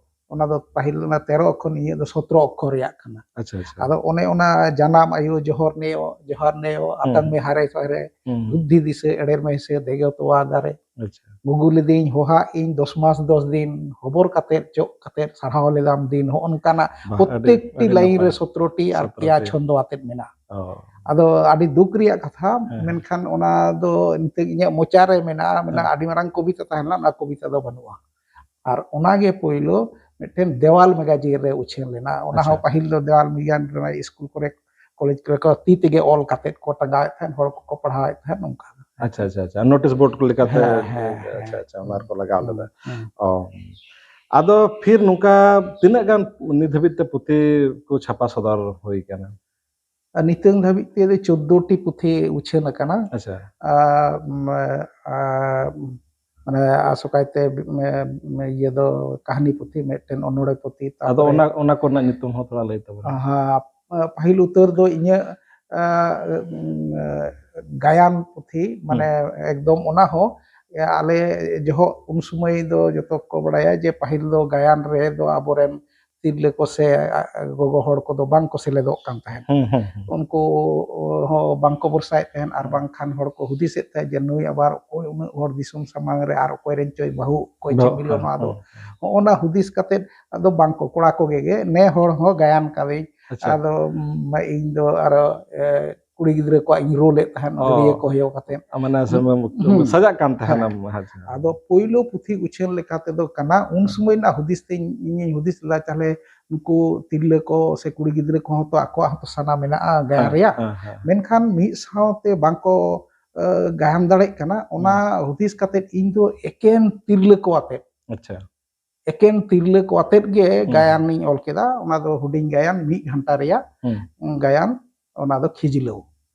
ᱚᱱᱟ ᱫᱚ ᱯᱟᱹᱦᱤᱞ ᱚᱱᱟ ᱛᱮᱨᱚ ᱚᱠᱠᱷᱚᱨ, ᱱᱤᱭᱟᱹ ᱫᱚ ᱥᱚᱛᱨᱚ ᱚᱠᱠᱷᱚᱨ ᱨᱮᱭᱟᱜ ᱠᱟᱱᱟ᱾ ᱟᱪᱪᱷᱟ, ᱟᱪᱪᱷᱟ᱾ ᱟᱫᱚ ᱚᱱᱮ ᱚᱱᱟ ᱡᱟᱱᱟᱢ ᱟᱭᱳ ᱡᱚᱦᱚᱨ ᱱᱮᱭᱚ, ᱡᱚᱦᱟᱨ ᱱᱮᱭᱚ, ᱦᱩᱸ, ᱟᱛᱟᱝ ᱦᱩᱸ᱾ ᱢᱮ ᱦᱟᱨᱮ ᱥᱚᱦᱨᱮ, ᱦᱩᱸ, ᱦᱩᱸ᱾ ᱵᱩᱫᱽᱫᱷᱤ ᱫᱤᱥᱟᱹ ᱮᱲᱮᱨ ᱢᱮ ᱦᱤᱥᱟᱹ, ᱫᱮᱜᱮ ᱛᱚᱣᱟ ᱫᱟᱨᱮ, ᱟᱪᱪᱷᱟ᱾ ᱜᱩᱜᱩ ᱞᱤᱫᱟᱹᱧ ᱦᱚᱦᱟᱜ ᱤᱧ ᱫᱚᱥ ᱢᱟᱥ ᱫᱚᱥ ᱫᱤᱱ, ᱦᱚᱵᱚᱨ ᱠᱟᱛᱮᱫ ᱪᱚᱜ ᱠᱟᱛᱮᱫ ᱥᱟᱨᱦᱟᱣ ᱞᱮᱫᱟᱢ ᱫᱤᱱ, ᱦᱚᱸᱜᱼᱚ ᱱᱚᱝᱠᱟᱱᱟᱜ ᱵᱟᱦ, ᱟᱹᱰᱤ, ᱯᱨᱚᱛᱮᱠᱴᱤ ᱟᱹᱰᱤ ᱞᱟᱭᱤᱱ ᱱᱟᱯᱟᱭ᱾ ᱨᱮ ᱥᱚᱛᱨᱚ ᱴᱤ ᱟᱨ ᱥᱚᱛᱨᱚ ᱯᱮᱭᱟ ᱴᱤ᱾ ᱪᱷᱚᱱᱫᱚ ᱟᱛᱮᱫ ᱢᱮᱱᱟᱜᱼᱟ᱾ ᱚ᱾ ᱟᱫᱚ ᱟᱹᱰᱤ ᱫᱩᱠ ᱨᱮᱭᱟᱜ ᱠᱟᱛᱷᱟ, ᱦᱮᱸ, ᱦᱮᱸ᱾ ᱢᱮᱱᱠᱷᱟᱱ ᱚᱱᱟ ᱫᱚ ᱱᱤᱛᱚᱜ ᱤᱧᱟᱹᱜ ᱢᱚᱪᱟ ᱨᱮ ᱢᱮᱱᱟᱜᱼᱟ, ᱢᱮᱱᱟᱜᱼᱟ, ᱦᱮᱸ᱾ ᱟᱹᱰᱤ ᱢᱟᱨᱟᱝ ᱠᱚᱵᱤᱛᱟ ᱛᱟᱦᱮᱸ ᱞᱮᱱᱟ, ᱚᱱᱟ ᱠᱚᱵᱤᱛᱟ ᱫᱚ ᱵᱟᱹᱱᱩᱜᱼᱟ᱾ ᱟᱨ ᱚᱱᱟᱜᱮ ᱯᱳᱭᱞᱳ ᱢᱤᱫᱴᱮᱱ ᱫᱮᱣᱟᱞ ᱢᱮᱜᱟᱡᱤᱱ ᱨᱮ ᱩᱪᱷᱟᱹᱱ ᱞᱮᱱᱟ᱾ ᱚᱱᱟ ᱟᱪᱪᱷᱟ᱾ ᱦᱚᱸ ᱯᱟᱹᱦᱤᱞ ᱫᱚ ᱫᱮᱣᱟᱞ ᱢᱮᱜᱟᱡᱤᱱ ᱨᱮ ᱥᱠᱩᱞ ᱠᱚᱨᱮ, ᱠᱚᱞᱮᱡᱽ ᱠᱚᱨᱮ ᱠᱚ ᱛᱤ ᱛᱮᱜᱮ ᱚᱞ ᱠᱟᱛᱮᱫ ᱠᱚ ᱴᱟᱸᱜᱟᱣᱮᱫ ᱛᱟᱦᱮᱸᱫ, ᱦᱚᱲ ᱠᱚᱠᱚ ᱯᱟᱲᱦᱟᱣᱮᱫ ᱛᱟᱦᱮᱸᱫ, ᱚᱱᱠᱟ᱾ ᱟᱪᱪᱷᱟ, ᱟᱪᱪᱷᱟ, ᱟᱪᱪᱷᱟ᱾ ᱱᱳᱴᱤᱥ ᱵᱳᱨᱰ ᱠᱚ ᱞᱮᱠᱟᱛᱮ, ᱦᱮᱸ, ᱦᱮᱸ, ᱟᱪᱪᱷᱟ, ᱦᱮᱸ᱾ ᱟᱪᱪᱷᱟ, ᱚᱱᱟ ᱨᱮᱠᱚ ᱞᱟᱜᱟᱣ ᱦᱩᱸ, ᱞᱮᱫᱟ᱾ ᱦᱩᱸ᱾ ᱚ᱾ ᱟᱫᱚ ᱯᱷᱤᱨ ᱱᱚᱝᱠᱟ ᱛᱤᱱᱟᱹᱜ ᱜᱟᱱ ᱱᱤᱛ ᱫᱷᱟᱹᱵᱤᱡ ᱛᱮ ᱯᱩᱛᱷᱤ ᱠᱚ ᱪᱷᱟᱯᱟ ᱥᱚᱫᱚᱨ ᱦᱩᱭ ᱠᱟᱱᱟ? ᱟᱨ ᱱᱤᱛᱚᱝ ᱫᱷᱟᱹᱵᱤᱡ ᱛᱮ ᱪᱳᱫᱽᱫᱳ ᱴᱤ ᱯᱩᱛᱷᱤ ᱩᱪᱷᱟᱹᱱ ᱟᱠᱟᱱᱟ᱾ ᱟᱪᱪᱷᱟ᱾ ᱟᱨ, ᱢ-, ᱟᱨ, ᱢᱟᱱᱮ, ᱟᱥᱚᱠᱟᱭᱛᱮ, ᱢ-, ᱢ-, ᱤᱭᱟᱹ ᱫᱚ ᱠᱟᱹᱦᱱᱤ ᱯᱩᱛᱷᱤ, ᱢᱤᱫᱴᱮᱱ ᱚᱱᱚᱬᱦᱮ ᱯᱩᱛᱷᱤ, ᱟᱫᱚ ᱛᱟᱯᱚᱨᱮ ᱚᱱᱟ, ᱚᱱᱟ ᱠᱚᱨᱮᱱᱟᱜ ᱧᱩᱛᱩᱢ ᱦᱚᱸ ᱛᱷᱚᱲᱟ ᱞᱟᱹᱭ ᱛᱟᱵᱚᱱ ᱢᱮ᱾ ᱦᱟ, ᱯᱟᱹᱦᱤᱞ ᱩᱛᱟᱹᱨ ᱫᱚ ᱤᱧᱟᱹᱜ, ᱟ, ᱩᱢ, ᱜᱟᱭᱟᱱ ᱯᱩᱛᱷᱤ, ᱢᱟᱱᱮ, ᱦᱩᱸ᱾ ᱮᱠᱫᱚᱢ ᱚᱱᱟ ᱦᱚᱸ, ᱮ, ᱟᱞᱮ ᱡᱚᱦᱚᱜ ᱩᱱ ᱥᱚᱢᱚᱭ ᱫᱚ ᱡᱚᱛᱚ ᱠᱚ ᱵᱟᱲᱟᱭᱟ ᱡᱮ ᱯᱟᱹᱦᱤᱞ ᱫᱚ ᱜᱟᱭᱟᱱ ᱨᱮ ᱫᱚ ᱟᱵᱚᱨᱮᱱ ᱛᱤᱨᱞᱟᱹ ᱠᱚ ᱥᱮ, ᱟ, ᱜᱚᱜᱚ ᱦᱚᱲ ᱠᱚᱫᱚ ᱵᱟᱝ ᱠᱚ ᱥᱮᱞᱮᱫᱚᱜ ᱠᱟᱱ ᱛᱟᱦᱮᱸᱫ᱾ ᱦᱩᱸ, ᱦᱩᱸ, ᱦᱩᱸ᱾ ᱩᱱᱠᱩ ᱦᱚᱸ ᱵᱟᱝ ᱠᱚ ᱵᱷᱚᱨᱥᱟᱭᱮᱫ ᱛᱟᱦᱮᱸᱫ, ᱟᱨ ᱦᱩᱸ᱾ ᱵᱟᱝᱠᱷᱟᱱ ᱦᱚᱲ ᱠᱚ ᱦᱩᱫᱤᱥᱮᱫ ᱛᱟᱦᱮᱸᱫ ᱡᱮ ᱱᱩᱭ ᱟᱵᱟᱨ ᱚᱠᱚᱭ ᱩᱱᱟᱹᱜ ᱦᱚᱲ ᱫᱤᱥᱚᱢ ᱥᱟᱢᱟᱝ ᱨᱮ ᱟᱨ ᱚᱠᱚᱭ ᱨᱮᱱ ᱪᱚᱭ ᱵᱟᱹᱦᱩ, ᱚᱠᱚᱭ ᱪᱚᱭ ᱵᱟᱹᱦᱩ, ᱢᱤᱞᱚᱱᱚᱜᱼᱟ᱾ ᱦᱩᱸ, ᱟᱫᱚ ᱦᱩᱸ᱾ ᱦᱚᱸᱜᱼᱚ ᱱᱟ ᱦᱩᱫᱤᱥ ᱠᱟᱛᱮᱫ ᱟᱫᱚ ᱵᱟᱝ ᱠᱚ, ᱠᱚᱲᱟ ᱠᱚᱜᱮ ᱜᱮ, ᱱᱮ ᱦᱚᱲ ᱦᱚᱸ ᱜᱟᱭᱟᱱ ᱠᱟᱹᱫᱟᱹᱧ᱾ ᱟᱪᱪᱷᱟ᱾ ᱟᱫᱚ, ᱢ-, ᱤᱧ ᱫᱚ ᱟᱨᱚ, ᱮ, ᱠᱩᱲᱤ ᱜᱤᱫᱽᱨᱟᱹ ᱠᱚᱣᱟᱜ ᱤᱧ ᱨᱳᱞ ᱮᱫ ᱛᱟᱦᱮᱸᱫ, ᱚ᱾ ᱜᱟᱹᱰᱭᱟᱹ ᱠᱚ ᱦᱚᱭᱚ ᱠᱟᱛᱮᱫ᱾ ᱟ, ᱢᱟᱱᱮ ᱥᱮ-, ᱦᱩᱸ᱾ ᱥᱟᱡᱟᱜ ᱠᱟᱱ ᱛᱟᱦᱮᱱᱟᱢ, ᱦᱮᱸ᱾ ᱟᱪᱪᱷᱟ᱾ ᱟᱫᱚ ᱯᱳᱭᱞᱳ ᱯᱩᱛᱷᱤ ᱩᱪᱷᱟᱹᱱ ᱞᱮᱠᱟ ᱛᱮᱫᱚ ᱠᱟᱱᱟ, ᱩᱱ ᱦᱮᱸ᱾ ᱥᱚᱢᱚᱭ ᱨᱮᱱᱟᱜ ᱦᱩᱫᱤᱥ ᱛᱤᱧ, ᱤᱧᱤᱧ ᱦᱩᱫᱤᱥ ᱞᱮᱫᱟ, ᱛᱟᱦᱞᱮ ᱱᱩᱠᱩ ᱛᱤᱨᱞᱟᱹ ᱠᱚ ᱥᱮ ᱠᱩᱲᱤ ᱜᱤᱫᱽᱨᱟᱹ ᱠᱚᱦᱚᱸ ᱛᱚ ᱟᱠᱚᱣᱟᱜ ᱦᱚᱸᱛᱚ ᱥᱟᱱᱟ ᱢᱮᱱᱟᱜᱼᱟ ᱜᱟᱭᱟᱱ ᱦᱮᱸ, ᱨᱮᱭᱟᱜ᱾ ᱦᱮᱸ, ᱦᱮᱸ᱾ ᱢᱮᱱᱠᱷᱟᱱ ᱢᱤᱫ ᱥᱟᱶᱛᱮ ᱵᱟᱝᱠᱚ, ᱮ, ᱜᱟᱭᱟᱱ ᱫᱟᱲᱮᱜ ᱠᱟᱱᱟ, ᱚᱱᱟ ᱦᱩᱸ᱾ ᱦᱩᱫᱤᱥ ᱠᱟᱛᱮᱫ ᱤᱧ ᱫᱚ ᱮᱠᱮᱱ ᱛᱤᱨᱞᱟᱹ ᱠᱚ ᱟᱛᱮᱫ ᱟᱪᱪᱷᱟ᱾ ᱮᱠᱮᱱ ᱛᱤᱨᱞᱟᱹ ᱠᱚ ᱟᱛᱮᱫ ᱜᱮ ᱦᱩᱸ᱾ ᱜᱟᱭᱟᱱᱤᱧ ᱚᱞ ᱠᱮᱫᱟ᱾ ᱚᱱᱟ ᱫᱚ ᱦᱩᱰᱤᱧ ᱜᱟᱭᱟᱱ, ᱢᱤᱫ ᱜᱷᱟᱱᱴᱟ ᱨᱮᱭᱟᱜ ᱦᱩᱸ᱾ ᱜᱟᱭᱟᱱ, ᱚᱱᱟ ᱫᱚ ᱠᱷᱤᱡᱞᱟᱹᱣ᱾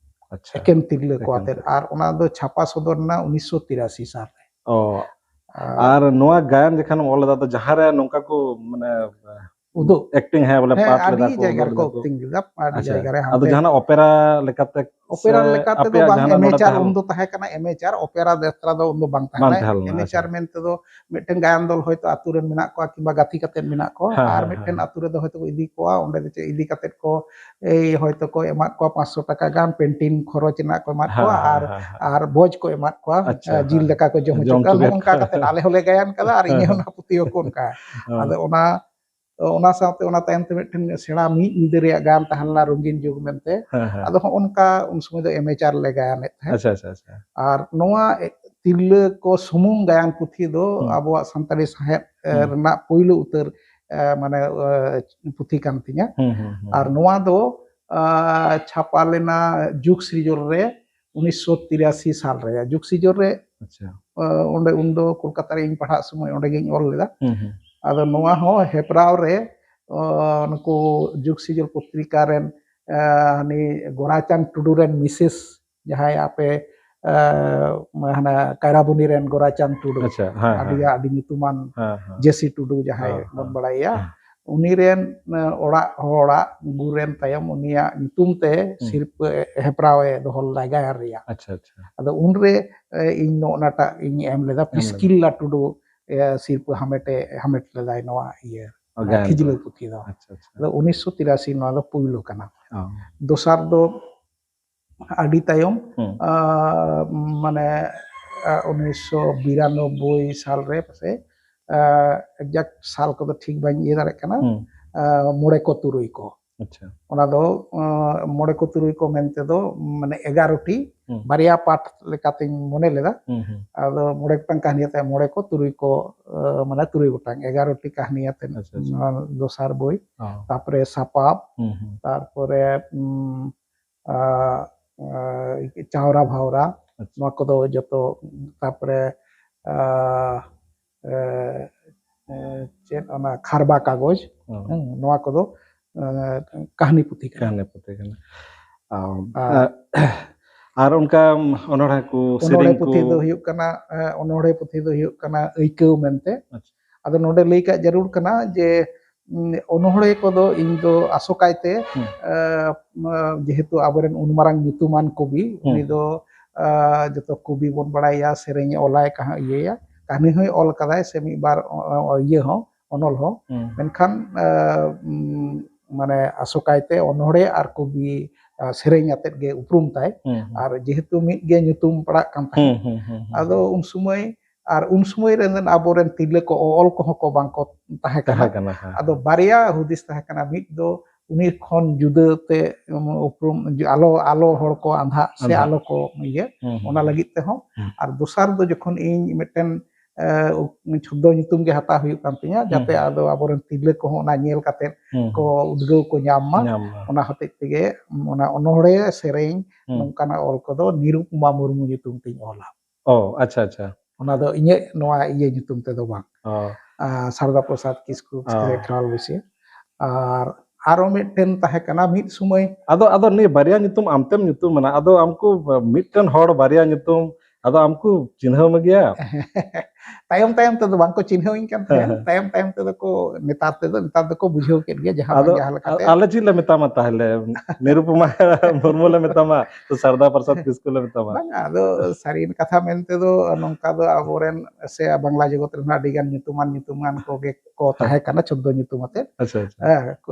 ᱟᱪᱪᱷᱟ᱾ ᱮᱠᱮᱱ ᱛᱤᱨᱞᱟᱹ ᱠᱚ ᱮᱠᱮᱱ ᱟᱛᱮᱫ᱾ ᱛᱤᱨᱞᱟᱹ᱾ ᱟᱨ ᱚᱱᱟ ᱫᱚ ᱪᱷᱟᱯᱟ ᱥᱚᱫᱚᱨ ᱞᱮᱱᱟ ᱩᱱᱤᱥᱥᱚ ᱛᱤᱨᱟᱥᱤ ᱥᱟᱞ ᱨᱮ᱾ ᱚ, ᱟᱨ ᱱᱚᱣᱟ ᱜᱟᱭᱟᱱ ᱡᱚᱠᱷᱚᱱ ᱮᱢ ᱚᱞ ᱞᱮᱫᱟ, ᱛᱚ ᱡᱟᱦᱟᱸ ᱨᱮ ᱱᱚᱝᱠᱟ ᱠᱚ, ᱢᱟᱱᱮ, ᱩᱫᱩᱜ᱾ Acting, ᱦᱮᱸ, ᱵᱚᱞᱮ ᱦᱮᱸ, part ᱟᱹᱰᱤ ᱞᱮᱫᱟ ᱠᱚ, ᱡᱟᱭᱜᱟ ᱩᱫᱩᱜ ᱨᱮᱠᱚ ᱞᱮᱫᱟ ᱠᱚ᱾ Acting ᱞᱮᱫᱟ, ᱟᱹᱰᱤ ᱟᱪᱪᱷᱟ᱾ ᱡᱟᱭᱜᱟ ᱨᱮ᱾ ᱟᱫᱚ ᱦᱟᱱᱛᱮ ᱡᱟᱦᱟᱱᱟᱜ opera ᱞᱮᱠᱟᱛᱮ opera ᱥᱮ ᱞᱮᱠᱟ ᱛᱮᱫᱚ ᱟᱯᱮᱭᱟᱜ ᱵᱟᱝ, ᱡᱟᱦᱟᱱᱟᱜ ᱱᱚᱰᱮ amateur ᱛᱟᱦᱮᱸ ᱩᱱᱫᱚ ᱞᱮᱱᱟ? ᱛᱟᱦᱮᱸ ᱠᱟᱱᱟ, amateur, opera ᱡᱟᱛᱨᱟ ᱫᱚ ᱩᱱᱫᱚ ᱵᱟᱝ ᱛᱟᱦᱮᱸ ᱵᱟᱝ ᱠᱟᱱᱟ᱾ ᱛᱟᱦᱮᱸ ᱞᱮᱱᱟ, amateur ᱟᱪᱪᱷᱟ᱾ ᱢᱮᱱᱛᱮ ᱫᱚ ᱢᱤᱫᱴᱮᱱ ᱜᱟᱭᱟᱱ ᱫᱚᱞ ᱦᱚᱭᱛᱳ ᱟᱛᱳ ᱨᱮᱱ ᱢᱮᱱᱟᱜ ᱠᱚᱣᱟ ᱠᱤᱝᱵᱟ ᱜᱟᱛᱮ ᱠᱟᱛᱮ ᱢᱮᱱᱟᱜ ᱠᱚᱣᱟ, ᱦᱮᱸ, ᱟᱨ ᱦᱮᱸ, ᱢᱤᱫᱴᱮᱱ ᱦᱮᱸ᱾ ᱟᱛᱳ ᱨᱮᱫᱚ ᱦᱚᱭᱛᱳ ᱠᱚ ᱤᱫᱤ ᱠᱚᱣᱟ, ᱚᱸᱰᱮ ᱫᱚ ᱪᱮᱫ ᱤᱫᱤ ᱠᱟᱛᱮ ᱠᱚ, ᱮᱭ ᱦᱚᱭᱛᱳ ᱠᱚ ᱮᱢᱟᱫ ᱠᱚᱣᱟ ᱯᱟᱸᱪᱥᱚ ᱴᱟᱠᱟ ᱜᱟᱱ, painting ᱠᱷᱚᱨᱚᱪ ᱨᱮᱱᱟᱜ ᱠᱚ ᱮᱢᱟᱫ ᱦᱮᱸ, ᱠᱚᱣᱟ, ᱦᱮᱸ, ᱟᱨ, ᱦᱮᱸ, ᱦᱮᱸ᱾ ᱟᱨ ᱵᱷᱚᱡᱽ ᱠᱚ ᱮᱢᱟᱫ ᱠᱚᱣᱟ, ᱟᱪᱪᱷᱟ, ᱟᱨ ᱡᱤᱞ ᱦᱮᱸ᱾ ᱫᱟᱠᱟ ᱠᱚ ᱡᱚᱢ ᱡᱚᱢ ᱦᱚᱪᱚ ᱦᱚᱪᱚ ᱠᱮᱫ ᱱᱚᱜᱼᱚ ᱱᱚᱝᱠᱟ ᱠᱚᱣᱟ᱾ ᱠᱟᱛᱮ ᱟᱞᱮ ᱦᱚᱸᱞᱮ ᱜᱟᱭᱟᱱ ᱠᱟᱫᱟ, ᱟᱨ ᱤᱧ ᱦᱚᱸ ᱦᱮᱸ᱾ ᱚᱱᱟ ᱯᱩᱛᱷᱤ ᱦᱚᱸᱠᱚ ᱚᱱᱠᱟ᱾ ᱦᱮᱸ᱾ ᱟᱫᱚ ᱚᱱᱟ, ᱚᱱᱟ ᱥᱟᱶᱛᱮ ᱚᱱᱟ ᱛᱟᱭᱚᱢ ᱛᱮ ᱢᱤᱫᱴᱮᱱ ᱥᱮᱬᱟ ᱢᱤᱫ ᱧᱤᱫᱟᱹ ᱨᱮᱭᱟᱜ ᱜᱟᱭᱟᱱ ᱛᱟᱦᱮᱸ ᱞᱮᱱᱟ, ᱨᱚᱝᱜᱤᱱ ᱡᱩᱜᱽ ᱢᱮᱱᱛᱮ᱾ ᱦᱮᱸ, ᱦᱮᱸ᱾ ᱟᱫᱚ ᱦᱚᱸᱜᱼᱚ ᱱᱚᱝᱠᱟ ᱩᱱ ᱥᱚᱢᱚᱭ ᱫᱚ amateur ᱞᱮ ᱜᱟᱭᱟᱱᱮᱫ ᱛᱟᱦᱮᱸᱫ᱾ ᱟᱪᱪᱷᱟ, ᱟᱪᱪᱷᱟ, ᱟᱪᱪᱷᱟ᱾ ᱟᱨ ᱱᱚᱣᱟ ᱛᱤᱨᱞᱟᱹ ᱠᱚ ᱥᱩᱢᱩᱝ ᱜᱟᱭᱟᱱ ᱯᱩᱛᱷᱤ ᱫᱚ ᱦᱩᱸ᱾ ᱟᱵᱚᱣᱟᱜ ᱥᱟᱱᱛᱟᱲᱤ ᱥᱟᱶᱦᱮᱫ, ᱮ, ᱦᱩᱸ᱾ ᱨᱮᱱᱟᱜ ᱯᱩᱭᱞᱩ ᱩᱛᱟᱹᱨ, ᱮ, ᱢᱟᱱᱮ, ᱮ, ᱯᱩᱛᱷᱤ ᱠᱟᱱ ᱛᱤᱧᱟ᱾ ᱦᱩᱸ, ᱦᱩᱸ, ᱦᱩᱸ, ᱟᱨ ᱦᱩᱸ᱾ ᱱᱚᱣᱟ ᱫᱚ, ᱟ, ᱪᱷᱟᱯᱟ ᱞᱮᱱᱟ ᱡᱩᱜᱽ ᱥᱤᱨᱡᱚᱱ ᱨᱮ ᱩᱱᱤᱥᱥᱚ ᱛᱤᱨᱟᱥᱤ ᱥᱟᱞ ᱨᱮ᱾ ᱡᱩᱜᱽ ᱥᱤᱨᱡᱚᱱ ᱨᱮ, ᱟᱪᱪᱷᱟ᱾ ᱟ, ᱚᱸᱰᱮ ᱩᱱᱫᱚ ᱠᱳᱞᱠᱟᱛᱟ ᱨᱮ ᱤᱧ ᱯᱟᱲᱦᱟᱜ ᱥᱚᱢᱚᱭ ᱚᱸᱰᱮ ᱜᱤᱧ ᱚᱞ ᱞᱮᱫᱟ᱾ ᱦᱩᱸ, ᱦᱩᱸ᱾ ᱟᱫᱚ ᱱᱚᱣᱟ ᱦᱚᱸ ᱦᱮᱯᱨᱟᱣ ᱨᱮ, ᱟ, ᱱᱩᱠᱩ ᱡᱩᱜᱽ ᱥᱤᱨᱡᱚᱱ ᱯᱚᱛᱨᱤᱠᱟ ᱨᱮᱱ, ᱟ, ᱦᱟᱹᱱᱤ ᱜᱳᱨᱟᱪᱟᱸᱫᱽ ᱴᱩᱰᱩ ᱨᱮᱱ ᱢᱤᱥᱮᱥ, ᱡᱟᱦᱟᱸᱭ ᱟᱯᱮ, ᱟ, ᱦᱟᱱᱟ ᱠᱟᱭᱨᱟᱵᱚᱱᱤ ᱨᱮᱱ ᱜᱳᱨᱟᱪᱟᱸᱫᱽ ᱴᱩᱰᱩ, ᱟᱪᱪᱷᱟ, ᱦᱮᱸ, ᱟᱹᱰᱤ, ᱦᱮᱸ᱾ ᱟᱹᱰᱤ ᱧᱩᱛᱩᱢᱟᱱ ᱦᱮᱸ, ᱦᱮᱸ᱾ ᱡᱮᱥᱤ ᱴᱩᱰᱩ ᱡᱟᱦᱟᱸᱭ ᱦᱮᱸ, ᱵᱚᱱ ᱦᱮᱸ᱾ ᱵᱟᱲᱟᱭᱟ, ᱦᱮᱸ᱾ ᱩᱱᱤ ᱨᱮᱱ, ᱮ, ᱚᱲᱟᱜ ᱦᱚᱲᱟᱜ ᱜᱩᱨ ᱮᱱ ᱛᱟᱭᱚᱢ ᱩᱱᱤᱭᱟᱜ ᱧᱩᱛᱩᱢ ᱛᱮ ᱦᱩᱸ᱾ ᱥᱤᱨᱯᱟᱹ ᱦᱮᱯᱨᱟᱣ ᱮ ᱫᱚᱦᱚ ᱞᱮᱫᱟ ᱜᱟᱭᱟᱱ ᱨᱮᱭᱟᱜ᱾ ᱟᱪᱪᱷᱟ, ᱟᱪᱪᱷᱟ᱾ ᱟᱫᱚ ᱩᱱᱨᱮ, ᱮ, ᱤᱧ ᱱᱚᱜᱼᱚ ᱱᱟᱴᱟᱜ ᱤᱧ ᱮᱢ ᱞᱮᱫᱟ, ᱮᱢ ᱞᱮᱫᱟ᱾ ᱯᱤᱥᱠᱤᱞᱞᱟ ᱴᱩᱰᱩ, ᱮ, ᱥᱤᱨᱯᱟᱹ ᱦᱟᱢᱮᱴᱮ, ᱦᱟᱢᱮᱴ ᱞᱮᱫᱟᱭ ᱱᱚᱣᱟ ᱤᱭᱟᱹ, ᱚ, ᱜᱟᱭᱟᱱ ᱠᱷᱤᱡᱞᱟᱹ ᱫᱚ᱾ ᱯᱩᱛᱷᱤ ᱫᱚ᱾ ᱟᱪᱪᱷᱟ, ᱟᱪᱪᱷᱟ᱾ ᱟᱫᱚ ᱩᱱᱤᱥᱥᱚ ᱛᱤᱨᱟᱥᱤ ᱱᱚᱣᱟ ᱫᱚ ᱯᱩᱭᱞᱩ ᱠᱟᱱᱟ᱾ ᱚ᱾ ᱫᱚᱥᱟᱨ ᱫᱚ ᱟᱹᱰᱤ ᱛᱟᱭᱚᱢ, ᱦᱩᱸ᱾ ᱟ, ᱢᱟᱱᱮ, ᱟ, ᱩᱱᱤᱥᱥᱚ ᱵᱤᱨᱟᱱᱚᱵᱵᱳᱭ ᱥᱟᱞ ᱨᱮ ᱯᱟᱥᱮᱡ, ᱟ, exact ᱥᱟᱞ ᱠᱚᱫᱚ ᱴᱷᱤᱠ ᱵᱟᱹᱧ ᱤᱭᱟᱹ ᱫᱟᱲᱮᱭᱟᱜ ᱠᱟᱱᱟ, ᱦᱩᱸ᱾ ᱟ, ᱢᱚᱬᱮ ᱠᱚ ᱛᱩᱨᱩᱭ ᱠᱚ᱾ ᱟᱪᱪᱷᱟ᱾ ᱚᱱᱟ ᱫᱚ, ᱟ, ᱢᱚᱬᱮ ᱠᱚ ᱛᱩᱨᱩᱭ ᱠᱚ ᱢᱮᱱᱛᱮ ᱫᱚ, ᱢᱟᱱᱮ, ᱮᱜᱟᱨᱚ ᱴᱤ ᱦᱩᱸ᱾ ᱵᱟᱨᱭᱟ part ᱞᱮᱠᱟᱛᱤᱧ ᱢᱚᱱᱮ ᱞᱮᱫᱟ᱾ ᱦᱩᱸ, ᱦᱩᱸ᱾ ᱟᱫᱚ ᱢᱚᱬᱮ ᱜᱚᱴᱟᱝ ᱠᱟᱹᱦᱱᱤ ᱟᱛᱮ, ᱢᱚᱬᱮ ᱠᱚ ᱛᱩᱨᱩᱭ ᱠᱚ, ᱟ, ᱢᱟᱱᱮ, ᱛᱩᱨᱩᱭ ᱜᱚᱴᱟᱝ, ᱮᱜᱟᱨᱚ ᱴᱤ ᱠᱟᱹᱦᱱᱤ ᱟᱛᱮ, ᱟᱪᱪᱷᱟ, ᱟᱪᱪᱷᱟ᱾ ᱱᱚᱣᱟ ᱫᱚᱥᱟᱨ ᱵᱳᱭ᱾ ᱚ᱾ ᱛᱟᱨᱯᱚᱨᱮ ᱥᱟᱯᱟᱵ, ᱦᱩᱸ, ᱦᱩᱸ᱾ ᱛᱟᱨᱯᱚᱨᱮ, ᱩᱢ, ᱟ, ᱟ, ᱪᱟᱣᱨᱟ ᱵᱷᱟᱣᱨᱟ, ᱟᱪᱪᱷᱟ᱾ ᱱᱚᱣᱟ ᱠᱚᱫᱚ ᱡᱚᱛᱚ, ᱛᱟᱨᱯᱚᱨᱮ, ᱟ, ᱮ, ᱮ, ᱪᱮᱫ ᱚᱱᱟ ᱠᱷᱟᱨᱵᱟ ᱠᱟᱜᱚᱡᱽ, ᱦᱩᱸ᱾ ᱦᱩᱸ, ᱱᱚᱣᱟ ᱠᱚᱫᱚ, ᱮ, ᱠᱟᱹᱦᱱᱤ ᱯᱩᱛᱷᱤ ᱠᱟᱱᱟ᱾ ᱠᱟᱹᱦᱱᱤ ᱯᱩᱛᱷᱤ ᱠᱟᱱᱟ᱾ ᱟᱢ, ᱟᱨ ᱮ, ᱟᱨ ᱚᱱᱠᱟ ᱚᱱᱚᱬᱦᱮ ᱠᱚ, ᱚᱱᱚᱬᱦᱮ ᱥᱮᱨᱮᱧ ᱠᱚ? ᱯᱩᱛᱷᱤ ᱫᱚ ᱦᱩᱭᱩᱜ ᱠᱟᱱᱟ, ᱮ, ᱚᱱᱚᱬᱦᱮ ᱯᱩᱛᱷᱤ ᱫᱚ ᱦᱩᱭᱩᱜ ᱠᱟᱱᱟ ᱟᱹᱭᱠᱟᱹᱣ ᱢᱮᱱᱛᱮ᱾ ᱟᱪᱪᱷᱟ᱾ ᱟᱫᱚ ᱱᱚᱰᱮ ᱞᱟᱹᱭ ᱠᱟᱜ ᱡᱟᱹᱨᱩᱲ ᱠᱟᱱᱟ ᱡᱮ, ᱩᱢ, ᱚᱱᱚᱬᱦᱮ ᱠᱚᱫᱚ ᱤᱧ ᱫᱚ ᱟᱥᱚᱠᱟᱭᱛᱮ, ᱦᱩᱸ᱾ ᱮ, ᱢᱟ, ᱡᱮᱦᱮᱛᱩ ᱟᱵᱚᱨᱮᱱ ᱩᱱ ᱢᱟᱨᱟᱝ ᱧᱩᱛᱩᱢᱟᱱ ᱠᱚᱵᱤ, ᱦᱩᱸ᱾ ᱩᱱᱤ ᱫᱚ, ᱟ, ᱡᱚᱛᱚ ᱠᱚᱵᱤ ᱵᱚᱱ ᱵᱟᱲᱟᱭᱟ, ᱥᱮᱨᱮᱧ ᱚᱞᱟᱭ, ᱠᱟᱦᱟ-, ᱤᱭᱟᱹᱭᱟ, ᱠᱟᱹᱦᱱᱤ ᱦᱚᱸᱭ ᱚᱞ ᱠᱟᱫᱟᱭ ᱥᱮ ᱢᱤᱫ ᱵᱟᱨ, ᱚ, ᱚ, ᱤᱭᱟᱹ ᱦᱚᱸ, ᱚᱱᱚᱞ ᱦᱚᱸ᱾ ᱦᱩᱸ᱾ ᱢᱮᱱᱠᱷᱟᱱ, ᱟ, ᱩᱢ, ᱢᱟᱱᱮ ᱟᱥᱚᱠᱟᱭᱛᱮ ᱚᱱᱚᱬᱦᱮ ᱟᱨ ᱠᱚᱵᱤ, ᱟ, ᱥᱮᱨᱮᱧ ᱟᱛᱮᱫ ᱜᱮ ᱩᱯᱨᱩᱢ ᱛᱟᱭ᱾ ᱦᱩᱸ, ᱦᱩᱸ᱾ ᱟᱨ ᱡᱮᱦᱮᱛᱩ ᱢᱤᱫ ᱜᱮ ᱧᱩᱛᱩᱢ ᱯᱟᱲᱟᱜ ᱠᱟᱱ ᱛᱟᱦᱮᱸᱫ, ᱦᱩᱸ, ᱦᱩᱸ, ᱦᱩᱸ, ᱦᱩᱸ᱾ ᱟᱫᱚ ᱩᱱ ᱥᱚᱢᱚᱭ, ᱟᱨ ᱩᱱ ᱥᱚᱢᱚᱭ ᱨᱮᱱ ᱟᱵᱚᱨᱮᱱ ᱛᱤᱨᱞᱟᱹ ᱠᱚ ᱚᱞ ᱠᱚᱦᱚᱸ ᱠᱚ ᱵᱟᱝ ᱠᱚ ᱛᱟᱦᱮᱸ ᱠᱟᱱᱟ᱾ ᱛᱟᱦᱮᱸ ᱠᱟᱱᱟ, ᱦᱮᱸ, ᱟᱫᱚ ᱦᱮᱸ᱾ ᱵᱟᱨᱭᱟ ᱦᱩᱫᱤᱥ ᱛᱟᱦᱮᱸ ᱠᱟᱱᱟ, ᱢᱤᱫ ᱫᱚ ᱩᱱᱤ ᱠᱷᱚᱱ ᱡᱩᱫᱟᱹ ᱛᱮ, ᱩᱢ, ᱩᱯᱨᱩᱢ, ᱡᱩ-, ᱟᱞᱚ, ᱟᱞᱚ ᱦᱚᱲ ᱠᱚ ᱟᱸᱫᱷᱟᱜ ᱥᱮ ᱟᱸᱫᱷᱟᱜ᱾ ᱟᱞᱚ ᱠᱚ ᱤᱭᱟᱹ, ᱦᱩᱸ, ᱦᱩᱸ, ᱚᱱᱟ ᱦᱩᱸ᱾ ᱞᱟᱹᱜᱤᱫ ᱛᱮᱦᱚᱸ᱾ ᱦᱩᱸ᱾ ᱟᱨ ᱫᱚᱥᱟᱨ ᱫᱚ ᱡᱚᱠᱷᱚᱱ ᱤᱧ ᱢᱤᱫᱴᱮᱱ, ᱮ, ᱩ-, ᱪᱷᱚᱫᱫᱚ ᱧᱩᱛᱩᱢ ᱜᱮ ᱦᱟᱛᱟᱣ ᱦᱩᱭᱩᱜ ᱠᱟᱱ ᱛᱤᱧᱟ, ᱦᱩᱸ, ᱡᱟᱛᱮ ᱦᱩᱸ᱾ ᱟᱫᱚ ᱟᱵᱚᱨᱮᱱ ᱛᱤᱨᱞᱟᱹ ᱠᱚᱦᱚᱸ ᱚᱱᱟ ᱧᱮᱞ ᱠᱟᱛᱮᱫ ᱦᱩᱸ, ᱠᱚ ᱦᱩᱸ᱾ ᱩᱫᱽᱜᱟᱹᱣ ᱠᱚ ᱧᱟᱢ ᱢᱟ᱾ ᱧᱟᱢ ᱢᱟ᱾ ᱚᱱᱟ ᱦᱚᱛᱮᱡ ᱛᱮᱜᱮ ᱚᱱᱟ ᱚᱱᱚᱬᱦᱮ ᱥᱮᱨᱮᱧ ᱦᱩᱸ᱾ ᱱᱚᱝᱠᱟᱱᱟᱜ ᱚᱞ ᱠᱚᱫᱚ ᱱᱤᱨᱩᱯᱚᱢᱟ ᱢᱩᱨᱢᱩ ᱧᱩᱛᱩᱢ ᱛᱤᱧ ᱚᱞᱟ᱾ ᱚ, ᱟᱪᱪᱷᱟ, ᱟᱪᱪᱷᱟ᱾ ᱚᱱᱟ ᱫᱚ ᱤᱧᱟᱹᱜ ᱱᱚᱣᱟ ᱤᱭᱟᱹ ᱧᱩᱛᱩᱢ ᱛᱮᱫᱚ ᱵᱟᱝ᱾ ᱚ᱾ ᱟ, ᱥᱟᱨᱫᱟ ᱯᱨᱚᱥᱟᱫᱽ ᱠᱤᱥᱠᱩ ᱚ᱾ ᱥᱮ ᱠᱷᱮᱨᱣᱟᱞ ᱵᱟᱹᱭᱥᱤ᱾ ᱟᱨ ᱟᱨᱚ ᱢᱤᱫᱴᱮᱱ ᱛᱟᱦᱮᱸ ᱠᱟᱱᱟ ᱢᱤᱫ ᱥᱚᱢᱚᱭ᱾ ᱟᱫᱚ, ᱟᱫᱚ ᱱᱤᱭᱟᱹ ᱵᱟᱨᱭᱟ ᱧᱩᱛᱩᱢ ᱟᱢᱛᱮᱢ ᱧᱩᱛᱩᱢ ᱮᱱᱟ, ᱟᱫᱚ ᱟᱢᱠᱩ ᱢᱤᱫᱴᱮᱱ ᱦᱚᱲ ᱵᱟᱨᱭᱟ ᱧᱩᱛᱩᱢ, ᱟᱫᱚ ᱟᱢᱠᱩ ᱪᱤᱱᱦᱟᱹᱣ ᱢᱮ ᱜᱮᱭᱟ? ᱛᱟᱭᱚᱢ ᱛᱟᱭᱚᱢ ᱛᱮᱫᱚ ᱵᱟᱝᱠᱚ ᱪᱤᱱᱦᱟᱹᱣᱤᱧ ᱠᱟᱱ ᱛᱟᱦᱮᱸᱫ᱾ ᱦᱮᱸ᱾ ᱛᱟᱭᱚᱢ ᱛᱟᱭᱚᱢ ᱛᱮᱫᱚ ᱠᱚ, ᱱᱮᱛᱟᱨ ᱛᱮᱫᱚ, ᱱᱮᱛᱟᱨ ᱫᱚᱠᱚ ᱵᱩᱡᱷᱟᱹᱣ ᱠᱮᱫ ᱜᱮᱭᱟ, ᱡᱟᱦᱟᱸ ᱵᱟᱝ ᱟᱫᱚ ᱡᱟᱦᱟᱸ ᱞᱮᱠᱟᱛᱮ᱾ ᱟᱞᱮ ᱪᱮᱫ ᱞᱮ ᱢᱮᱛᱟᱢᱟ ᱛᱟᱦᱞᱮ? ᱱᱤᱨᱩᱯᱚᱢᱟ ᱢᱩᱨᱢᱩ ᱞᱮ ᱢᱮᱛᱟᱢᱟ ᱥᱮ ᱥᱟᱨᱫᱟ ᱯᱨᱚᱥᱟᱫᱽ ᱠᱤᱥᱠᱩ ᱞᱮ ᱢᱮᱛᱟᱢᱟ? ᱵᱟᱝ, ᱟᱫᱚ ᱥᱟᱹᱨᱤ ᱠᱟᱛᱷᱟ ᱢᱮᱱ ᱛᱮᱫᱚ ᱱᱚᱝᱠᱟ ᱫᱚ ᱟᱵᱚᱨᱮᱱ ᱥᱮ ᱵᱟᱝᱞᱟ ᱡᱚᱜᱚᱛ ᱨᱮᱱ ᱟᱹᱰᱤ ᱜᱟᱱ ᱧᱩᱛᱩᱢᱟᱱ, ᱧᱩᱛᱩᱢᱟᱱ ᱠᱚᱜᱮ ᱠᱚ ᱦᱮᱸ᱾ ᱛᱟᱦᱮᱸ ᱠᱟᱱᱟ, ᱪᱷᱚᱫᱫᱚ ᱧᱩᱛᱩᱢ ᱟᱛᱮ᱾ ᱟᱪᱪᱷᱟ, ᱟᱪᱪᱷᱟ᱾ ᱦᱮᱸ, ᱠᱚ,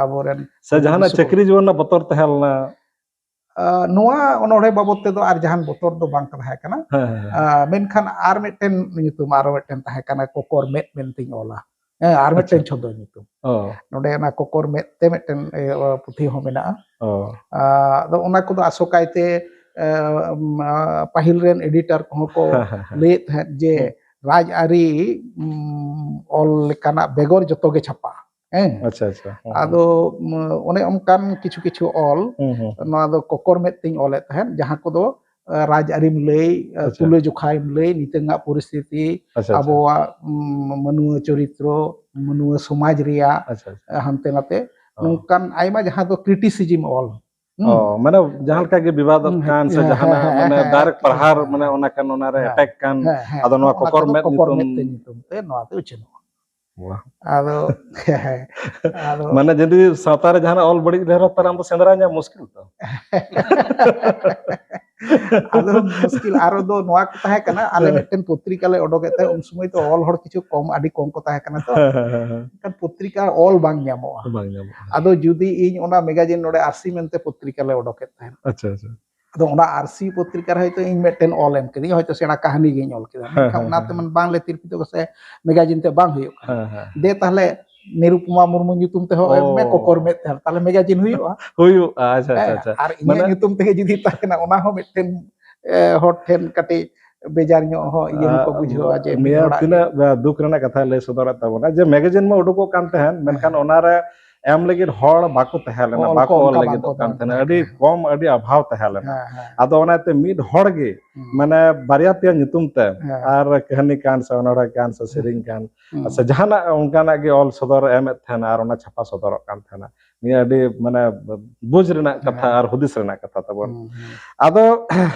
ᱟᱵᱚᱨᱮᱱ ᱥᱮ ᱡᱟᱦᱟᱱᱟᱜ ᱵᱤᱥᱩ ᱪᱟᱹᱠᱨᱤ ᱡᱤᱵᱚᱱ ᱨᱮᱱᱟᱜ ᱵᱚᱛᱚᱨ ᱛᱟᱦᱮᱸ ᱞᱮᱱᱟ? ᱟ, ᱱᱚᱣᱟ ᱚᱱᱚᱬᱦᱮ ᱵᱟᱵᱚᱫ ᱛᱮᱫᱚ ᱟᱨ ᱡᱟᱦᱟᱱ ᱵᱚᱛᱚᱨ ᱫᱚ ᱵᱟᱝ ᱛᱟᱦᱮᱸ ᱠᱟᱱᱟ᱾ ᱦᱮᱸ, ᱦᱮᱸ, ᱦᱮᱸ᱾ ᱟ, ᱢᱮᱱᱠᱷᱟᱱ ᱟᱨ ᱢᱤᱫᱴᱮᱱ ᱧᱩᱛᱩᱢ, ᱟᱨᱚ ᱢᱤᱫᱴᱮᱱ ᱛᱟᱦᱮᱸ ᱠᱟᱱᱟ, ᱠᱚᱠᱚᱨ ᱢᱮᱫ ᱢᱮᱱᱛᱤᱧ ᱚᱞᱟ᱾ ᱦᱮᱸ, ᱟᱨ ᱢᱤᱫᱴᱮᱱ ᱟᱪᱪᱷᱟ᱾ ᱪᱷᱚᱫᱚ ᱧᱩᱛᱩᱢ᱾ ᱚ᱾ ᱱᱚᱰᱮ ᱚᱱᱟ ᱠᱚᱠᱚᱨ ᱢᱮᱫ ᱛᱮ ᱢᱤᱫᱴᱮᱱ, ᱮ, ᱚ, ᱯᱩᱛᱷᱤ ᱦᱚᱸ ᱢᱮᱱᱟᱜᱼᱟ᱾ ᱚ᱾ ᱟ, ᱟᱫᱚ ᱚᱱᱟ ᱠᱚᱫᱚ ᱟᱥᱚᱠᱟᱭᱛᱮ, ᱮ, ᱩᱢ, ᱟ, ᱯᱟᱹᱦᱤᱞ ᱨᱮᱱ editor ᱠᱚᱦᱚᱸ ᱠᱚ ᱦᱮᱸ, ᱦᱮᱸ, ᱦᱮᱸ᱾ ᱞᱟᱹᱭᱮᱫ ᱛᱟᱦᱮᱸᱫ ᱡᱮ ᱦᱮᱸ᱾ ᱨᱟᱡᱽᱟᱹᱨᱤ, ᱩᱢ, ᱚᱞ ᱞᱮᱠᱟᱱᱟᱜ ᱵᱮᱜᱚᱨ ᱡᱚᱛᱚ ᱜᱮ ᱪᱷᱟᱯᱟᱜᱼᱟ᱾ ᱦᱮᱸ᱾ ᱟᱪᱪᱷᱟ, ᱟᱪᱪᱷᱟ᱾ ᱦᱮᱸ, ᱦᱮᱸ᱾ ᱟᱫᱚ, ᱩᱢ, ᱚᱱᱮ ᱚᱱᱠᱟᱱ ᱠᱤᱪᱷᱩ ᱠᱤᱪᱷᱩ ᱚᱞ, ᱦᱩᱸ, ᱦᱩᱸ, ᱦᱩᱸ᱾ ᱱᱚᱣᱟ ᱫᱚ ᱠᱚᱠᱚᱨ ᱢᱮᱫ ᱛᱤᱧ ᱚᱞᱮᱫ ᱛᱟᱦᱮᱸᱫ, ᱡᱟᱦᱟᱸ ᱠᱚᱫᱚ, ᱟ, ᱨᱟᱡᱽᱟᱹᱨᱤᱢ ᱞᱟᱹᱭ, ᱟ, ᱟᱪᱪᱷᱟ᱾ ᱛᱩᱞᱟᱹᱡᱚᱠᱷᱟᱭᱮᱢ ᱞᱟᱹᱭ, ᱱᱤᱛᱚᱝᱟᱜ ᱯᱚᱨᱤᱥᱛᱷᱤᱛᱤ, ᱟᱪᱪᱷᱟ, ᱟᱪᱪᱷᱟ᱾ ᱟᱵᱚᱣᱟᱜ, ᱩᱢ, ᱢᱟᱱᱣᱟ ᱪᱚᱨᱤᱛᱨᱚ, ᱢᱟᱱᱣᱟ ᱥᱚᱢᱟᱡᱽ ᱨᱮᱭᱟᱜ, ᱟᱪᱪᱷᱟ, ᱟᱪᱪᱷᱟ᱾ ᱟ, ᱦᱟᱱᱛᱮ ᱱᱟᱛᱮ, ᱚ᱾ ᱱᱚᱝᱠᱟᱱ ᱟᱭᱢᱟ ᱡᱟᱦᱟᱸ ᱫᱚ criticism ᱚᱞ᱾ ᱚ, ᱢᱟᱱᱮ ᱡᱟᱦᱟᱸ ᱞᱮᱠᱟ ᱜᱮ ᱵᱤᱵᱟᱫᱚᱜ ᱦᱩᱸ, ᱠᱟᱱ ᱥᱮ ᱦᱮᱸ, ᱡᱟᱦᱟᱱᱟᱜ ᱦᱮᱸ, ᱦᱮᱸ, ᱢᱟᱱᱮ ᱦᱮᱸ, direct ᱦᱮᱸ, ᱯᱨᱚᱦᱟᱨ, ᱦᱮᱸ, ᱢᱟᱱᱮ ᱦᱮᱸ, ᱚᱱᱟ ᱠᱟᱱ, ᱚᱱᱟ ᱨᱮ ᱦᱮᱸ, attack ᱠᱟᱱ, ᱦᱮᱸ, ᱦᱮᱸ, ᱟᱫᱚ ᱱᱚᱣᱟ ᱚᱱᱟ ᱠᱚᱠᱚᱨ ᱠᱚᱫᱚ ᱢᱮᱫ ᱠᱚᱠᱚᱨ ᱧᱩᱛᱩᱢ᱾ ᱢᱮᱫ ᱛᱮ ᱧᱩᱛᱩᱢ ᱛᱮ ᱱᱚᱣᱟ ᱫᱚ ᱩᱪᱷᱟᱹᱱᱚᱜᱼᱟ᱾ ᱵᱟᱦ᱾ ᱟᱫᱚ, ᱟᱫᱚ ᱢᱟᱱᱮ ᱡᱩᱫᱤ ᱥᱟᱶᱛᱟ ᱨᱮ ᱡᱟᱦᱟᱱᱟᱜ ᱚᱞ ᱵᱟᱹᱲᱤᱡ ᱞᱮ ᱨᱮᱦᱚᱸ, ᱛᱟᱦᱞᱮ ᱟᱢ ᱫᱚ ᱥᱮᱸᱫᱽᱨᱟ ᱧᱟᱢ ᱢᱩᱥᱠᱤᱞ ᱛᱚ᱾ ᱟᱫᱚ ᱢᱩᱥᱠᱤᱞ ᱟᱨᱚ ᱫᱚ ᱱᱚᱣᱟ ᱠᱚ ᱛᱟᱦᱮᱸ ᱠᱟᱱᱟ, ᱟᱞᱮ ᱦᱮᱸ᱾ ᱢᱤᱫᱴᱮᱱ ᱯᱚᱛᱨᱤᱠᱟ ᱞᱮ ᱚᱰᱚᱠᱮᱫ ᱛᱟᱦᱮᱸᱫ, ᱩᱱ ᱥᱚᱢᱚᱭ ᱛᱚ ᱚᱞ ᱦᱚᱲ ᱠᱤᱪᱷᱩ ᱠᱚᱢ, ᱟᱹᱰᱤ ᱠᱚᱢ ᱠᱚ ᱛᱟᱦᱮᱸ ᱠᱟᱱᱟ ᱛᱚ᱾ ᱦᱮᱸ, ᱦᱮᱸ, ᱦᱮᱸ, ᱦᱮᱸ᱾ ᱮᱱᱠᱷᱟᱱ ᱯᱚᱛᱨᱤᱠᱟ ᱚᱞ ᱵᱟᱝ ᱧᱟᱢᱚᱜᱼᱟ᱾ ᱵᱟᱝ ᱧᱟᱢᱚᱜᱼᱟ᱾ ᱟᱫᱚ ᱡᱩᱫᱤ ᱤᱧ ᱚᱱᱟ magazine ᱱᱚᱰᱮ ᱟᱨᱥᱤ ᱢᱮᱱᱛᱮ ᱯᱚᱛᱨᱤᱠᱟ ᱞᱮ ᱚᱰᱚᱠᱮᱫ ᱛᱟᱦᱮᱸᱫ᱾ ᱟᱪᱪᱷᱟ, ᱟᱪᱪᱷᱟ᱾ ᱟᱫᱚ ᱚᱱᱟ ᱟᱨᱥᱤ ᱯᱚᱛᱨᱤᱠᱟ ᱨᱮ ᱦᱚᱭᱛᱳ ᱤᱧ ᱢᱤᱫᱴᱮᱱ ᱚᱞ ᱮᱢ ᱠᱮᱫᱤᱧ, ᱦᱚᱭᱛᱳ ᱥᱮᱬᱟ ᱠᱟᱹᱦᱱᱤ ᱜᱤᱧ ᱚᱞ ᱠᱮᱫᱟ, ᱦᱮᱸ, ᱢᱮᱱᱠᱷᱟᱱ ᱦᱮᱸ, ᱚᱱᱟ ᱦᱮᱸ, ᱛᱮᱢᱟ ᱦᱮᱸ᱾ ᱵᱟᱝ ᱞᱮ ᱛᱤᱨᱯᱤᱛᱚᱜᱼᱟ ᱥᱮ, magazine ᱛᱮ ᱵᱟᱝ ᱦᱩᱭᱩᱜ ᱠᱟᱱᱟ᱾ ᱦᱮᱸ, ᱦᱮᱸ᱾ ᱫᱮ ᱛᱟᱦᱞᱮ ᱱᱤᱨᱩᱯᱚᱢᱟ ᱢᱩᱨᱢᱩ ᱧᱩᱛᱩᱢ ᱛᱮᱦᱚᱸ ᱮᱢ ᱢᱮ ᱚ᱾ ᱠᱚᱠᱚᱨ ᱢᱮᱫ ᱛᱮ, ᱛᱟᱦᱞᱮ magazine ᱦᱩᱭᱩᱜᱼᱟ᱾ ᱦᱩᱭᱩᱜᱼᱟ, ᱟᱪᱪᱷᱟ, ᱟᱪᱪᱷᱟ, ᱦᱮᱸ, ᱟᱪᱪᱷᱟ᱾ ᱟᱨ ᱤᱧᱟᱹᱜ ᱢᱟᱱᱮ ᱧᱩᱛᱩᱢ ᱛᱮᱜᱮ ᱡᱩᱫᱤ ᱛᱟᱦᱮᱱᱟ, ᱚᱱᱟ ᱦᱚᱸ ᱢᱤᱫᱴᱮᱱ, ᱮ, ᱦᱚᱲ ᱴᱷᱮᱱ ᱠᱟᱹᱴᱤᱡ ᱵᱮᱡᱟᱨ ᱧᱚᱜ ᱦᱚᱸ ᱤᱭᱟᱹ ᱦᱚᱸᱠᱚ ᱟ, ᱵᱩᱡᱷᱟᱹᱣᱟ ᱡᱮ ᱢᱤᱫ ᱱᱤᱭᱟᱹ ᱦᱚᱲᱟᱜ ᱛᱤᱱᱟᱹᱜ, ᱤᱭᱟᱹ᱾ ᱟ, ᱫᱩᱠ ᱨᱮᱱᱟᱜ ᱠᱟᱛᱷᱟ ᱞᱟᱹᱭ ᱥᱚᱫᱚᱨᱮᱫ ᱛᱟᱵᱚᱱᱟ ᱡᱮ magazine ᱢᱟ ᱩᱰᱩᱠᱚᱜ ᱠᱟᱱ ᱛᱟᱦᱮᱸᱱ, ᱢᱮᱱᱠᱷᱟᱱ ᱦᱮᱸ᱾ ᱚᱱᱟᱨᱮ ᱮᱢ ᱞᱟᱹᱜᱤᱫ ᱦᱚᱲ ᱵᱟᱠᱚ ᱛᱟᱦᱮᱸ ᱞᱮᱱᱟ, ᱚᱞ ᱵᱟᱠᱚ ᱠᱚ ᱚᱞ ᱚᱱᱠᱟ ᱞᱟᱹᱜᱤᱫᱚᱜ ᱵᱟᱝᱠᱚ ᱠᱟᱱ ᱛᱟᱦᱮᱸᱱᱟ, ᱛᱟᱦᱮᱸ ᱟᱹᱰᱤ ᱞᱮᱱᱟ᱾ ᱠᱚᱢ, ᱟᱹᱰᱤ ᱚᱵᱷᱟᱵ ᱛᱟᱦᱮᱸ ᱞᱮᱱᱟ᱾ ᱦᱮᱸ, ᱦᱮᱸ᱾ ᱟᱫᱚ ᱚᱱᱟᱛᱮ ᱢᱤᱫ ᱦᱚᱲ ᱜᱮ ᱦᱩᱸ᱾ ᱢᱟᱱᱮ ᱵᱟᱨᱭᱟ ᱯᱮᱭᱟ ᱧᱩᱛᱩᱢ ᱛᱮ, ᱦᱮᱸ᱾ ᱟᱨ ᱠᱟᱹᱦᱱᱤ ᱠᱟᱱ ᱥᱮ ᱚᱱᱚᱬᱦᱮ ᱠᱟᱱ ᱥᱮ ᱦᱩᱸ᱾ ᱥᱮᱨᱮᱧ ᱠᱟᱱ ᱦᱩᱸ᱾ ᱥᱮ ᱡᱟᱦᱟᱱᱟᱜ ᱚᱱᱠᱟᱱᱟᱜ ᱜᱮ ᱚᱞ ᱥᱚᱫᱚᱨ ᱮᱢᱮᱫ ᱛᱟᱦᱮᱸᱱᱟ ᱟᱨ ᱚᱱᱟ ᱪᱷᱟᱯᱟ ᱥᱚᱫᱚᱨᱚᱜ ᱠᱟᱱ ᱛᱟᱦᱮᱸᱱᱟ᱾ ᱱᱤᱭᱟᱹ ᱟᱹᱰᱤ ᱢᱟᱱᱮ ᱵᱩᱡᱽ ᱨᱮᱱᱟᱜ ᱠᱟᱛᱷᱟ ᱦᱮᱸ᱾ ᱟᱨ ᱦᱩᱫᱤᱥ ᱨᱮᱱᱟᱜ ᱠᱟᱛᱷᱟ ᱛᱟᱵᱚᱱ᱾ ᱦᱩᱸ, ᱦᱩᱸ᱾ ᱟᱫᱚ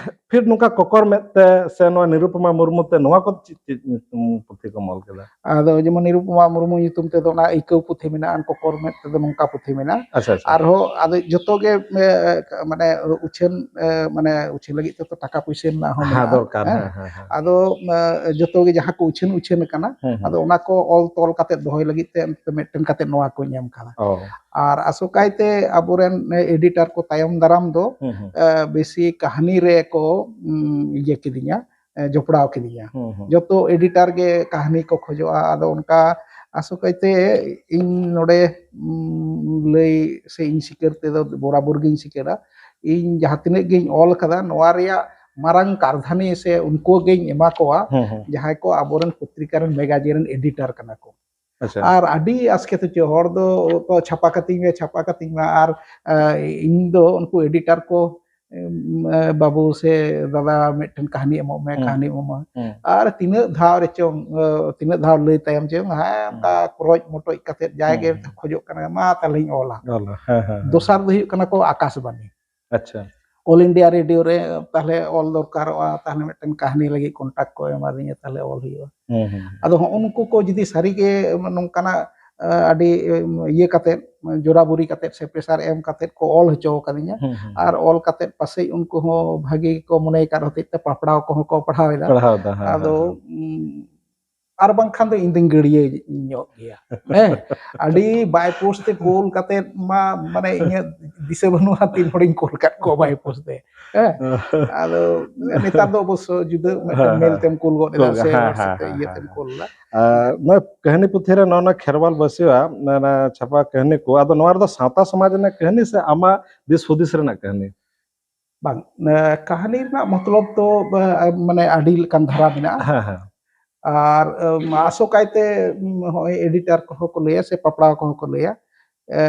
ᱯᱷᱤᱨ ᱱᱚᱝᱠᱟ ᱠᱚᱠᱚᱨ ᱢᱮᱫ ᱛᱮ ᱥᱮ ᱱᱚᱣᱟ ᱱᱤᱨᱩᱯᱚᱢᱟ ᱢᱩᱨᱢᱩ ᱛᱮ ᱱᱚᱣᱟ ᱠᱚ ᱪᱮᱫ, ᱪᱮᱫ ᱧᱩᱛᱩᱢ ᱯᱩᱛᱷᱤ ᱠᱚᱢ ᱚᱞ ᱠᱮᱫᱟ? ᱟᱫᱚ ᱡᱮᱢᱚᱱ ᱱᱤᱨᱩᱯᱚᱢᱟ ᱢᱩᱨᱢᱩ ᱧᱩᱛᱩᱢ ᱛᱮᱫᱚ ᱚᱱᱟ ᱟᱹᱭᱠᱟᱹᱣ ᱯᱩᱛᱷᱤ ᱢᱮᱱᱟᱜᱼᱟ, ᱠᱚᱠᱚᱨ ᱢᱮᱫ ᱛᱮᱫᱚ ᱱᱚᱝᱠᱟ ᱯᱩᱛᱷᱤ ᱢᱮᱱᱟᱜᱼᱟ᱾ ᱟᱪᱪᱷᱟ, ᱟᱪᱪᱷᱟ᱾ ᱟᱨᱦᱚᱸ ᱟᱫᱚ ᱡᱚᱛᱚ ᱜᱮ, ᱮ, ᱢᱟᱱᱮ ᱩᱪᱷᱟᱹᱱ, ᱮ, ᱢᱟᱱᱮ ᱩᱪᱷᱟᱹᱱ ᱞᱟᱹᱜᱤᱫ ᱛᱮ ᱛᱚ ᱴᱟᱠᱟ ᱯᱩᱭᱥᱟᱹ ᱨᱮᱱᱟᱜ ᱦᱚᱸ ᱦᱮᱸ, ᱢᱮᱱᱟᱜᱼᱟ᱾ ᱫᱚᱨᱠᱟᱨ, ᱦᱮᱸ? ᱦᱮᱸ, ᱦᱮᱸ, ᱦᱮᱸ᱾ ᱟᱫᱚ, ᱮ, ᱡᱚᱛᱚ ᱜᱮ ᱡᱟᱦᱟᱸ ᱠᱚ ᱩᱪᱷᱟᱹᱱ, ᱩᱪᱷᱟᱹᱱ ᱟᱠᱟᱱᱟ, ᱦᱩᱸ, ᱦᱩᱸ᱾ ᱟᱫᱚ ᱚᱱᱟ ᱠᱚ ᱚᱞ ᱛᱚᱞ ᱠᱟᱛᱮ ᱫᱚᱦᱚᱭ ᱞᱟᱹᱜᱤᱫ ᱛᱮ ᱢᱤᱫᱴᱮᱱ ᱠᱟᱛᱮ ᱱᱚᱣᱟ ᱠᱚᱧ ᱮᱢ ᱠᱟᱫᱟ᱾ ᱚ᱾ ᱟᱨ ᱟᱥᱚᱠᱟᱭᱛᱮ ᱟᱵᱚᱨᱮᱱ editor ᱠᱚ ᱛᱟᱭᱚᱢ ᱫᱟᱨᱟᱢ ᱫᱚ, ᱦᱩᱸ, ᱦᱩᱸ᱾ ᱮ, ᱵᱮᱥᱤ ᱠᱟᱹᱦᱱᱤ ᱨᱮ ᱠᱚ, ᱩᱢ, ᱤᱭᱟᱹ ᱠᱤᱫᱤᱧᱟ, ᱮ, ᱡᱚᱯᱲᱟᱣ ᱠᱤᱫᱤᱧᱟ᱾ ᱦᱩᱸ, ᱦᱩᱸ᱾ ᱡᱚᱛᱚ editor ᱜᱮ ᱠᱟᱹᱦᱱᱤ ᱠᱚ ᱠᱷᱚᱡᱚᱜᱼᱟ᱾ ᱟᱫᱚ ᱚᱱᱠᱟ ᱟᱥᱚᱠᱟᱭᱛᱮ ᱤᱧ ᱱᱚᱰᱮ, ᱩᱢ, ᱞᱟᱹᱭ ᱥᱮ ᱤᱧ ᱥᱤᱠᱟᱹᱨ ᱛᱮᱫᱚ ᱵᱚᱨᱟᱵᱚᱨ ᱜᱤᱧ ᱥᱤᱠᱟᱹᱨᱟ᱾ ᱤᱧ ᱡᱟᱦᱟᱸ ᱛᱤᱱᱟᱹᱜ ᱜᱤᱧ ᱚᱞ ᱠᱟᱫᱟ, ᱱᱚᱣᱟ ᱨᱮᱭᱟᱜ ᱢᱟᱨᱟᱝ ᱠᱟᱨᱫᱷᱟᱹᱱᱤ ᱥᱮ ᱩᱱᱠᱩ ᱜᱤᱧ ᱮᱢᱟ ᱠᱚᱣᱟ, ᱦᱩᱸ, ᱦᱩᱸ᱾ ᱡᱟᱦᱟᱸᱭ ᱠᱚ ᱟᱵᱚᱨᱮᱱ ᱯᱚᱛᱨᱤᱠᱟ ᱨᱮᱱ, magazine ᱨᱮᱱ editor ᱠᱟᱱᱟ ᱠᱚ᱾ ᱟᱪᱪᱷᱟ᱾ ᱟᱨ ᱟᱹᱰᱤ ᱟᱥᱠᱮᱛ ᱦᱚᱪᱚ, ᱦᱚᱲ ᱫᱚ ᱠᱚ ᱪᱷᱟᱯᱟ ᱠᱟᱹᱛᱤᱧ ᱢᱮ, ᱪᱷᱟᱯᱟ ᱠᱟᱹᱛᱤᱧ ᱢᱮ, ᱟᱨ, ᱮ, ᱤᱧ ᱫᱚ ᱩᱱᱠᱩ editor ᱠᱚ, ᱮᱢ, ᱮ, ᱵᱟᱹᱵᱩ ᱥᱮ ᱫᱟᱫᱟ ᱢᱤᱫᱴᱮᱱ ᱠᱟᱹᱦᱱᱤ ᱮᱢᱚᱜ ᱢᱮ, ᱦᱩᱸ᱾ ᱠᱟᱹᱦᱱᱤ ᱮᱢᱚᱜ ᱢᱮ᱾ ᱦᱩᱸ᱾ ᱟᱨ ᱛᱤᱱᱟᱹᱜ ᱫᱷᱟᱣ ᱨᱮᱪᱚᱝ, ᱮ, ᱛᱤᱱᱟᱹᱜ ᱫᱷᱟᱣ ᱞᱟᱹᱭ ᱛᱟᱭᱚᱢ ᱪᱚᱝ, ᱦᱮᱸ, ᱚᱱᱠᱟ ᱦᱩᱸ᱾ ᱠᱨᱚᱪ ᱢᱚᱴᱚᱡ ᱠᱟᱛᱮᱫ ᱡᱟᱭ ᱜᱮ ᱦᱩᱸ, ᱦᱩᱸ᱾ ᱠᱷᱚᱡᱚᱜ ᱠᱟᱱᱟ, ᱢᱟ ᱛᱟᱦᱞᱮᱧ ᱚᱞᱟ᱾ ᱚᱞᱟ, ᱦᱮᱸ, ᱦᱮᱸ, ᱦᱮᱸ᱾ ᱫᱚᱥᱟᱨ ᱫᱚ ᱦᱩᱭᱩᱜ ᱠᱟᱱᱟ ᱠᱚ ᱟᱠᱟᱥᱵᱟᱱᱤ᱾ ᱟᱪᱪᱷᱟ᱾ ᱚᱞ ᱤᱱᱰᱤᱭᱟ ᱨᱮᱰᱤᱭᱳ ᱨᱮ ᱛᱟᱦᱞᱮ ᱚᱞ ᱫᱚᱨᱠᱟᱨᱚᱜᱼᱟ, ᱛᱟᱦᱞᱮ ᱢᱤᱫᱴᱮᱱ ᱠᱟᱹᱦᱱᱤ ᱞᱟᱹᱜᱤᱫ ᱠᱚᱱᱴᱟᱠᱴ ᱠᱚ ᱮᱢᱟᱫᱤᱧᱟ, ᱛᱟᱦᱞᱮ ᱚᱞ ᱦᱩᱭᱩᱜᱼᱟ᱾ ᱦᱩᱸ, ᱦᱩᱸ, ᱦᱩᱸ᱾ ᱟᱫᱚ ᱦᱚᱸᱜᱼᱚ ᱱᱩᱠᱩ ᱠᱚ ᱡᱩᱫᱤ ᱥᱟᱹᱨᱤᱜᱮ ᱱᱚᱝᱠᱟᱱᱟᱜ, ᱟ, ᱟᱹᱰᱤ, ᱮᱢ, ᱤᱭᱟᱹ ᱠᱟᱛᱮᱫ, ᱡᱳᱨᱟᱵᱩᱨᱤ ᱠᱟᱛᱮᱫ ᱥᱮ ᱯᱨᱮᱥᱟᱨ ᱮᱢ ᱠᱟᱛᱮᱫ ᱠᱚ ᱚᱞ ᱦᱚᱪᱚ ᱟᱠᱟᱫᱤᱧᱟ᱾ ᱦᱩᱸ, ᱦᱩᱸ, ᱟᱨ ᱦᱩᱸ᱾ ᱚᱞ ᱠᱟᱛᱮᱫ ᱯᱟᱥᱮᱡ ᱩᱱᱠᱩ ᱦᱚᱸ ᱵᱷᱟᱹᱜᱤ ᱜᱮᱠᱚ ᱢᱚᱱᱮ ᱟᱠᱟᱫ ᱦᱚᱛᱮᱡ ᱛᱮ ᱯᱟᱯᱲᱟᱣ ᱠᱚᱦᱚᱸ ᱠᱚ ᱯᱟᱲᱦᱟᱣ ᱮᱫᱟ᱾ ᱯᱟᱲᱦᱟᱣ ᱮᱫᱟ, ᱦᱮᱸ, ᱟᱫᱚ, ᱦᱮᱸ, ᱦᱮᱸ᱾ ᱩᱸ, ᱟᱨ ᱵᱟᱝᱠᱷᱟᱱ ᱫᱚ ᱤᱧ ᱫᱚᱧ ᱜᱟᱹᱲᱭᱟᱹ ᱧᱚᱜ ᱜᱮᱭᱟ᱾ ᱦᱮᱸ, ᱟᱹᱰᱤ by post ᱛᱮ ᱠᱳᱞ ᱠᱟᱛᱮᱫ ᱢᱟ, ᱢᱟᱱᱮ, ᱤᱧᱟᱹᱜ ᱫᱤᱥᱟᱹ ᱵᱟᱹᱱᱩᱜᱼᱟ ᱛᱤᱱ ᱦᱚᱲᱤᱧ ᱠᱳᱞ ᱠᱟᱫ ᱠᱚᱣᱟ by post ᱛᱮ᱾ ᱦᱮᱸ, ᱟᱫᱚ ᱱᱮᱛᱟᱨ ᱫᱚ ᱚᱵᱚᱥᱥᱚ ᱡᱩᱫᱟᱹ ᱢᱤᱫᱴᱮᱱ ᱦᱮᱸ, ᱢᱮᱞ ᱦᱮᱸ᱾ ᱛᱮᱢ ᱠᱳᱞ ᱜᱚᱫ ᱮᱫᱟ ᱠᱳᱞ ᱜᱚᱫ, ᱥᱮ ᱦᱮᱸ, WhatsApp ᱦᱮᱸ, ᱛᱮ ᱦᱮᱸ, ᱤᱭᱟᱹ ᱦᱮᱸ, ᱛᱮᱢ ᱦᱮᱸ᱾ ᱠᱳᱞ ᱮᱫᱟ᱾ ᱟᱨ ᱱᱚᱣᱟ ᱠᱟᱹᱦᱱᱤ ᱯᱩᱛᱷᱤ ᱨᱮ ᱱᱚᱜᱼᱚ ᱱᱚᱣᱟ ᱠᱷᱮᱨᱣᱟᱞ ᱵᱟᱹᱥᱤᱣᱟᱜ ᱚᱱᱟ ᱪᱷᱟᱯᱟ ᱠᱟᱹᱦᱱᱤ ᱠᱚ, ᱟᱫᱚ ᱱᱚᱣᱟ ᱨᱮᱫᱚ ᱥᱟᱶᱛᱟ ᱥᱚᱢᱟᱡᱽ ᱨᱮᱱᱟᱜ ᱠᱟᱹᱦᱱᱤ ᱥᱮ ᱟᱢᱟᱜ ᱫᱤᱥ ᱦᱩᱫᱤᱥ ᱨᱮᱱᱟᱜ ᱠᱟᱹᱦᱱᱤ? ᱵᱟᱝ, ᱮ, ᱠᱟᱹᱦᱱᱤ ᱨᱮᱱᱟᱜ ᱢᱚᱛᱞᱚᱵ ᱫᱚ, ᱮ, ᱢᱟᱱᱮ ᱟᱹᱰᱤ ᱞᱮᱠᱟᱱ ᱫᱷᱟᱨᱟ ᱢᱮᱱᱟᱜᱼᱟ᱾ ᱦᱮᱸ, ᱦᱮᱸ᱾ ᱟᱨ, ᱮ, ᱟᱥᱚᱠᱟᱭᱛᱮ, ᱩᱢ, ᱦᱚᱸᱜᱼᱚᱭ ᱮᱰᱤᱴᱟᱨ ᱠᱚᱦᱚᱸ ᱠᱚ ᱞᱟᱹᱭᱟ ᱥᱮ ᱯᱟᱯᱲᱟᱣ ᱠᱚᱦᱚᱸ ᱠᱚ ᱞᱟᱹᱭᱟ, ᱮ,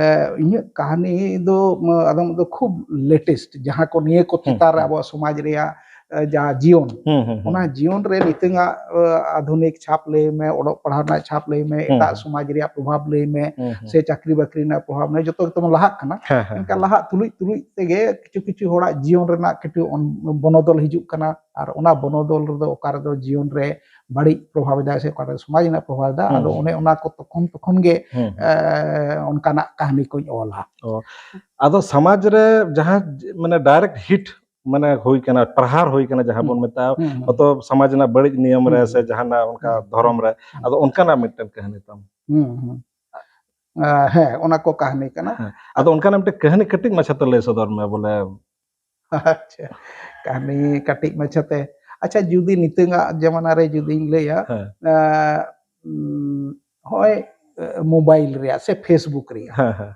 ᱤᱧᱟᱹᱜ ᱠᱟᱹᱦᱱᱤ ᱫᱚ, ᱩᱢ, ᱟᱫᱚᱢ ᱫᱚ ᱠᱷᱩᱵ latest, ᱡᱟᱦᱟᱸ ᱠᱚ ᱱᱤᱭᱟᱹ ᱠᱚ ᱦᱩᱸ, ᱪᱮᱛᱟᱱ ᱨᱮ ᱦᱩᱸ᱾ ᱟᱵᱚᱣᱟᱜ ᱥᱚᱢᱟᱡᱽ ᱨᱮᱭᱟᱜ, ᱮ, ᱡᱟᱦᱟᱸ ᱡᱤᱭᱚᱱ, ᱦᱩᱸ, ᱦᱩᱸ, ᱦᱩᱸ᱾ ᱚᱱᱟ ᱡᱤᱭᱚᱱ ᱨᱮ ᱱᱤᱛᱚᱝᱟᱜ, ᱮ, ᱟᱫᱷᱩᱱᱤᱠ ᱪᱷᱟᱯ ᱞᱟᱹᱭ ᱢᱮ, ᱚᱞᱚᱜ ᱯᱟᱲᱦᱟᱣ ᱨᱮᱱᱟᱜ ᱪᱷᱟᱯ ᱞᱟᱹᱭ ᱢᱮ, ᱦᱩᱸ, ᱮᱴᱟᱜ ᱦᱩᱸ᱾ ᱥᱚᱢᱟᱡᱽ ᱨᱮᱭᱟᱜ ᱯᱨᱚᱵᱷᱟᱵᱽ ᱞᱟᱹᱭ ᱢᱮ, ᱦᱩᱸ, ᱦᱩᱸ᱾ ᱥᱮ ᱪᱟᱹᱠᱨᱤ ᱵᱟᱹᱠᱨᱤ ᱨᱮᱱᱟᱜ ᱯᱨᱚᱵᱷᱟᱵᱽ ᱞᱟᱹᱭ ᱢᱮ, ᱡᱚᱛᱚ ᱜᱮᱛᱚ ᱵᱚᱱ ᱞᱟᱦᱟᱜ ᱠᱟᱱᱟ᱾ ᱦᱮᱸ, ᱦᱮᱸ, ᱢᱮᱱᱠᱷᱟᱱ ᱦᱮᱸ᱾ ᱞᱟᱦᱟᱜ ᱛᱩᱞᱩᱡ ᱛᱩᱞᱩᱡ ᱛᱮᱜᱮ ᱠᱤᱪᱷᱩ ᱠᱤᱪᱷᱩ ᱦᱚᱲᱟᱜ ᱡᱤᱭᱚᱱ ᱨᱮᱱᱟᱜ ᱠᱟᱹᱴᱤᱡ ᱚᱱ-, ᱵᱚᱱᱚᱫᱚᱞ ᱦᱤᱡᱩᱜ ᱠᱟᱱᱟ, ᱟᱨ ᱚᱱᱟ ᱵᱚᱱᱚᱫᱚᱞ ᱨᱮᱫᱚ ᱚᱠᱟ ᱨᱮᱫᱚ ᱡᱤᱭᱚᱱ ᱨᱮ ᱵᱟᱹᱲᱤᱡ ᱯᱨᱚᱵᱷᱟᱵᱽ ᱮᱫᱟᱭ ᱥᱮ ᱚᱠᱟ ᱨᱮ ᱥᱚᱢᱟᱡᱽ ᱨᱮᱱᱟᱜ ᱯᱨᱚᱵᱷᱟᱵᱽ ᱮᱫᱟ, ᱦᱩᱸ, ᱟᱫᱚ ᱦᱩᱸ᱾ ᱚᱱᱮ ᱚᱱᱟ ᱠᱚ ᱛᱚᱠᱷᱚᱱ, ᱛᱚᱠᱷᱚᱱ ᱜᱮ, ᱦᱩᱸ, ᱦᱩᱸ᱾ ᱮ, ᱚᱱᱠᱟᱱᱟᱜ ᱠᱟᱹᱦᱱᱤ ᱠᱚᱧ ᱚᱞᱟ᱾ ᱚ, ᱟᱫᱚ ᱥᱚᱢᱟᱡᱽ ᱨᱮ ᱡᱟᱦᱟᱸ ᱢᱟᱱᱮ direct hit ᱢᱟᱱᱮ ᱦᱩᱭ ᱠᱟᱱᱟ, ᱯᱨᱟᱦᱟᱨ ᱦᱩᱭ ᱠᱟᱱᱟ ᱡᱟᱦᱟᱸ ᱦᱩᱸ᱾ ᱵᱚᱱ ᱢᱮᱛᱟᱜᱼᱟ, ᱦᱩᱸ, ᱦᱩᱸ᱾ ᱦᱚᱭᱛᱚ ᱥᱚᱢᱟᱡᱽ ᱨᱮᱱᱟᱜ ᱵᱟᱹᱲᱤᱡ ᱱᱤᱭᱚᱢ ᱨᱮ ᱦᱩᱸ, ᱥᱮ ᱦᱩᱸ᱾ ᱡᱟᱦᱟᱱᱟᱜ ᱚᱱᱠᱟ ᱦᱩᱸ, ᱫᱷᱚᱨᱚᱢ ᱦᱩᱸ, ᱨᱮ, ᱦᱩᱸ᱾ ᱟᱫᱚ ᱚᱱᱠᱟᱱᱟᱜ ᱢᱤᱫᱴᱮᱱ ᱠᱟᱹᱦᱱᱤ ᱛᱟᱢ᱾ ᱦᱩᱸ, ᱦᱩᱸ᱾ ᱟ, ᱦᱮᱸ, ᱚᱱᱟ ᱠᱚ ᱠᱟᱹᱦᱱᱤ ᱠᱟᱱᱟ᱾ ᱦᱮᱸ, ᱟᱫᱚ ᱚᱱᱠᱟᱱᱟᱜ ᱢᱤᱫᱴᱮᱱ ᱠᱟᱹᱦᱱᱤ ᱠᱟᱹᱴᱤᱡ ᱢᱟᱪᱷᱟᱛᱮ ᱞᱟᱹᱭ ᱥᱚᱫᱚᱨ ᱢᱮ ᱵᱚᱞᱮ᱾ ᱟᱪᱪᱷᱟ, ᱠᱟᱹᱦᱱᱤ ᱠᱟᱹᱴᱤᱡ ᱢᱟᱪᱷᱟᱛᱮ᱾ ᱟᱪᱪᱷᱟ, ᱡᱩᱫᱤ ᱱᱤᱛᱚᱝᱟᱜ ᱡᱟᱢᱟᱱᱟ ᱨᱮ ᱡᱩᱫᱤᱧ ᱞᱟᱹᱭᱟ, ᱦᱮᱸ᱾ ᱮ, ᱩᱢ, ᱦᱚᱸᱜᱼᱚᱭ, ᱮ, mobile ᱨᱮᱭᱟᱜ ᱥᱮ Facebook ᱨᱮᱭᱟᱜ᱾ ᱦᱮᱸ, ᱦᱮᱸ᱾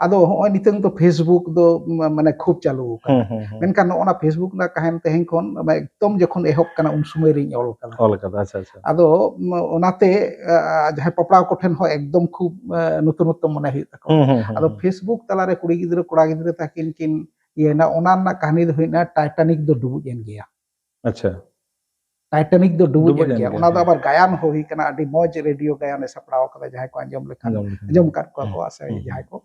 ᱟᱫᱚ ᱦᱚᱸᱜᱼᱚᱭ ᱱᱤᱛᱚᱝ ᱫᱚ Facebook ᱫᱚ ᱢᱟ-, ᱢᱟᱱᱮ ᱠᱷᱩᱵ ᱪᱟᱹᱞᱩ ᱟᱠᱟᱱᱟ᱾ ᱦᱩᱸ, ᱦᱩᱸ, ᱦᱩᱸ᱾ ᱢᱮᱱᱠᱷᱟᱱ ᱱᱚᱜᱼᱚ ᱱᱟ Facebook ᱨᱮᱱᱟᱜ ᱠᱟᱹᱦᱱᱤ ᱛᱮᱦᱮᱧ ᱠᱷᱚᱱ ᱮᱠᱫᱚᱢ ᱡᱚᱠᱷᱚᱱ ᱮᱦᱚᱵ ᱠᱟᱱᱟ ᱩᱱ ᱥᱚᱢᱚᱭ ᱨᱤᱧ ᱚᱞ ᱠᱟᱫᱟ᱾ ᱚᱞ ᱠᱟᱫᱟ, ᱟᱪᱪᱷᱟ, ᱟᱪᱪᱷᱟ᱾ ᱟᱫᱚ ᱢ-, ᱚᱱᱟᱛᱮ, ᱟ, ᱡᱟᱦᱟᱸᱭ ᱯᱟᱯᱲᱟᱣ ᱠᱚᱴᱷᱮᱱ ᱦᱚᱸ ᱮᱠᱫᱚᱢ ᱠᱷᱩᱵ, ᱟ, ᱱᱚᱛᱩᱱᱚᱛᱛᱚ ᱢᱚᱱᱮ ᱦᱩᱭᱩᱜ ᱛᱟᱠᱚᱣᱟ᱾ ᱦᱩᱸ, ᱦᱩᱸ, ᱦᱩᱸ, ᱟᱫᱚ ᱦᱩᱸ᱾ Facebook ᱛᱟᱞᱟᱨᱮ ᱠᱩᱲᱤ ᱜᱤᱫᱽᱨᱟᱹ ᱠᱚᱲᱟ ᱜᱤᱫᱽᱨᱟᱹ ᱛᱟᱹᱠᱤᱱ ᱠᱤᱱ ᱤᱭᱟᱹᱭᱮᱱᱟ, ᱚᱱᱟ ᱨᱮᱱᱟᱜ ᱠᱟᱹᱦᱱᱤ ᱫᱚ ᱦᱩᱭᱱᱟ ᱴᱟᱭᱴᱟᱱᱤᱠ ᱫᱚ ᱰᱩᱵᱩᱡ ᱮᱱ ᱜᱮᱭᱟ᱾ ᱟᱪᱪᱷᱟ᱾ ᱴᱟᱭᱴᱟᱱᱤᱠ ᱫᱚ ᱰᱩᱵᱩᱡ ᱮᱱ ᱜᱮᱭᱟ᱾ ᱚᱱᱟ ᱫᱚ ᱟᱵᱟᱨ ᱜᱟᱭᱟᱱ ᱦᱚᱸ ᱦᱩᱭ ᱠᱟᱱᱟ, ᱟᱹᱰᱤ ᱢᱚᱡᱽ ᱨᱮᱰᱤᱭᱳ ᱜᱟᱭᱟᱱ ᱮ ᱥᱟᱯᱲᱟᱣ ᱠᱟᱫᱟ, ᱡᱟᱦᱟᱸᱭ ᱠᱚ ᱟᱸᱡᱚᱢ ᱞᱮᱠᱷᱟᱱ ᱟᱸᱡᱚᱢ ᱟᱠᱟᱫ ᱠᱚᱣᱟ ᱠᱚ ᱟᱥᱟ ᱡᱟᱦᱟᱸᱭ ᱠᱚ᱾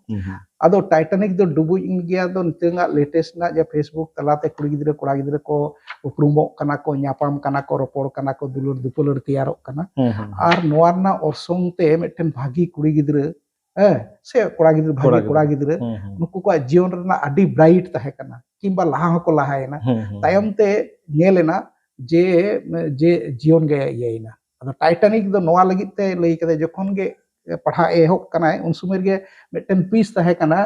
ᱟᱫᱚ ᱴᱟᱭᱴᱟᱱᱤᱠ ᱫᱚ ᱰᱩᱵᱩᱡ ᱮᱱ ᱜᱮᱭᱟ, ᱫᱚ ᱱᱤᱛᱚᱝᱟᱜ ᱞᱮᱴᱮᱥᱴ ᱨᱮᱱᱟᱜ ᱡᱮ ᱯᱷᱮᱥᱵᱩᱠ ᱛᱟᱞᱟᱛᱮ ᱠᱩᱲᱤ ᱜᱤᱫᱽᱨᱟᱹ ᱠᱚᱲᱟ ᱜᱤᱫᱽᱨᱟᱹ ᱠᱚ ᱩᱯᱨᱩᱢᱚᱜ ᱠᱟᱱᱟ ᱠᱚ, ᱧᱟᱯᱟᱢ ᱠᱟᱱᱟ ᱠᱚ, ᱨᱚᱯᱚᱲ ᱠᱟᱱᱟ ᱠᱚ, ᱫᱩᱞᱟᱹᱲ ᱫᱩᱯᱟᱹᱞᱟᱹᱲ ᱛᱮᱭᱟᱨᱚᱜ ᱠᱟᱱᱟ᱾ ᱟᱨ ᱱᱚᱣᱟ ᱨᱮᱱᱟᱜ ᱚᱨᱥᱚᱝ ᱛᱮ ᱢᱤᱫᱴᱮᱱ ᱵᱷᱟᱹᱜᱤ ᱠᱩᱲᱤ ᱜᱤᱫᱽᱨᱟᱹ, ᱦᱮᱸ, ᱥᱮ ᱠᱚᱲᱟ ᱜᱤᱫᱽᱨᱟᱹ, ᱵᱷᱟᱹᱜᱤ ᱠᱚᱲᱟ ᱜᱤᱫᱽᱨᱟᱹ, ᱱᱩᱠᱩ ᱠᱚᱣᱟᱜ ᱡᱤᱭᱚᱱ ᱨᱮᱱᱟᱜ ᱟᱹᱰᱤ ᱵᱨᱟᱭᱤᱴ ᱛᱟᱦᱮᱸ ᱠᱟᱱᱟ, ᱠᱤᱝᱵᱟ ᱞᱟᱦᱟ ᱦᱚᱸᱠᱚ ᱞᱟᱦᱟᱭᱮᱱᱟ᱾ ᱛᱟᱭᱚᱢ ᱛᱮ ᱧᱮᱞ ᱮᱱᱟ ᱡᱮ, ᱡᱮ ᱡᱤᱭᱚᱱ ᱜᱮ ᱤᱭᱟᱹᱭᱮᱱᱟ᱾ ᱟᱫᱚ ᱴᱟᱭᱴᱟᱱᱤᱠ ᱫᱚ ᱱᱚᱣᱟ ᱞᱟᱹᱜᱤᱫ ᱛᱮ ᱞᱟᱹᱭ ᱠᱟᱫᱟ, ᱡᱚᱠᱷᱚᱱ ᱜᱮ ᱯᱟᱲᱦᱟᱣ ᱮᱦᱚᱵ ᱠᱟᱱᱟᱭ, ᱩᱱ ᱥᱚᱢᱚᱭ ᱨᱮᱜᱮ ᱢᱤᱫᱴᱮᱱ ᱯᱤᱥ ᱛᱟᱦᱮᱸ ᱠᱟᱱᱟ,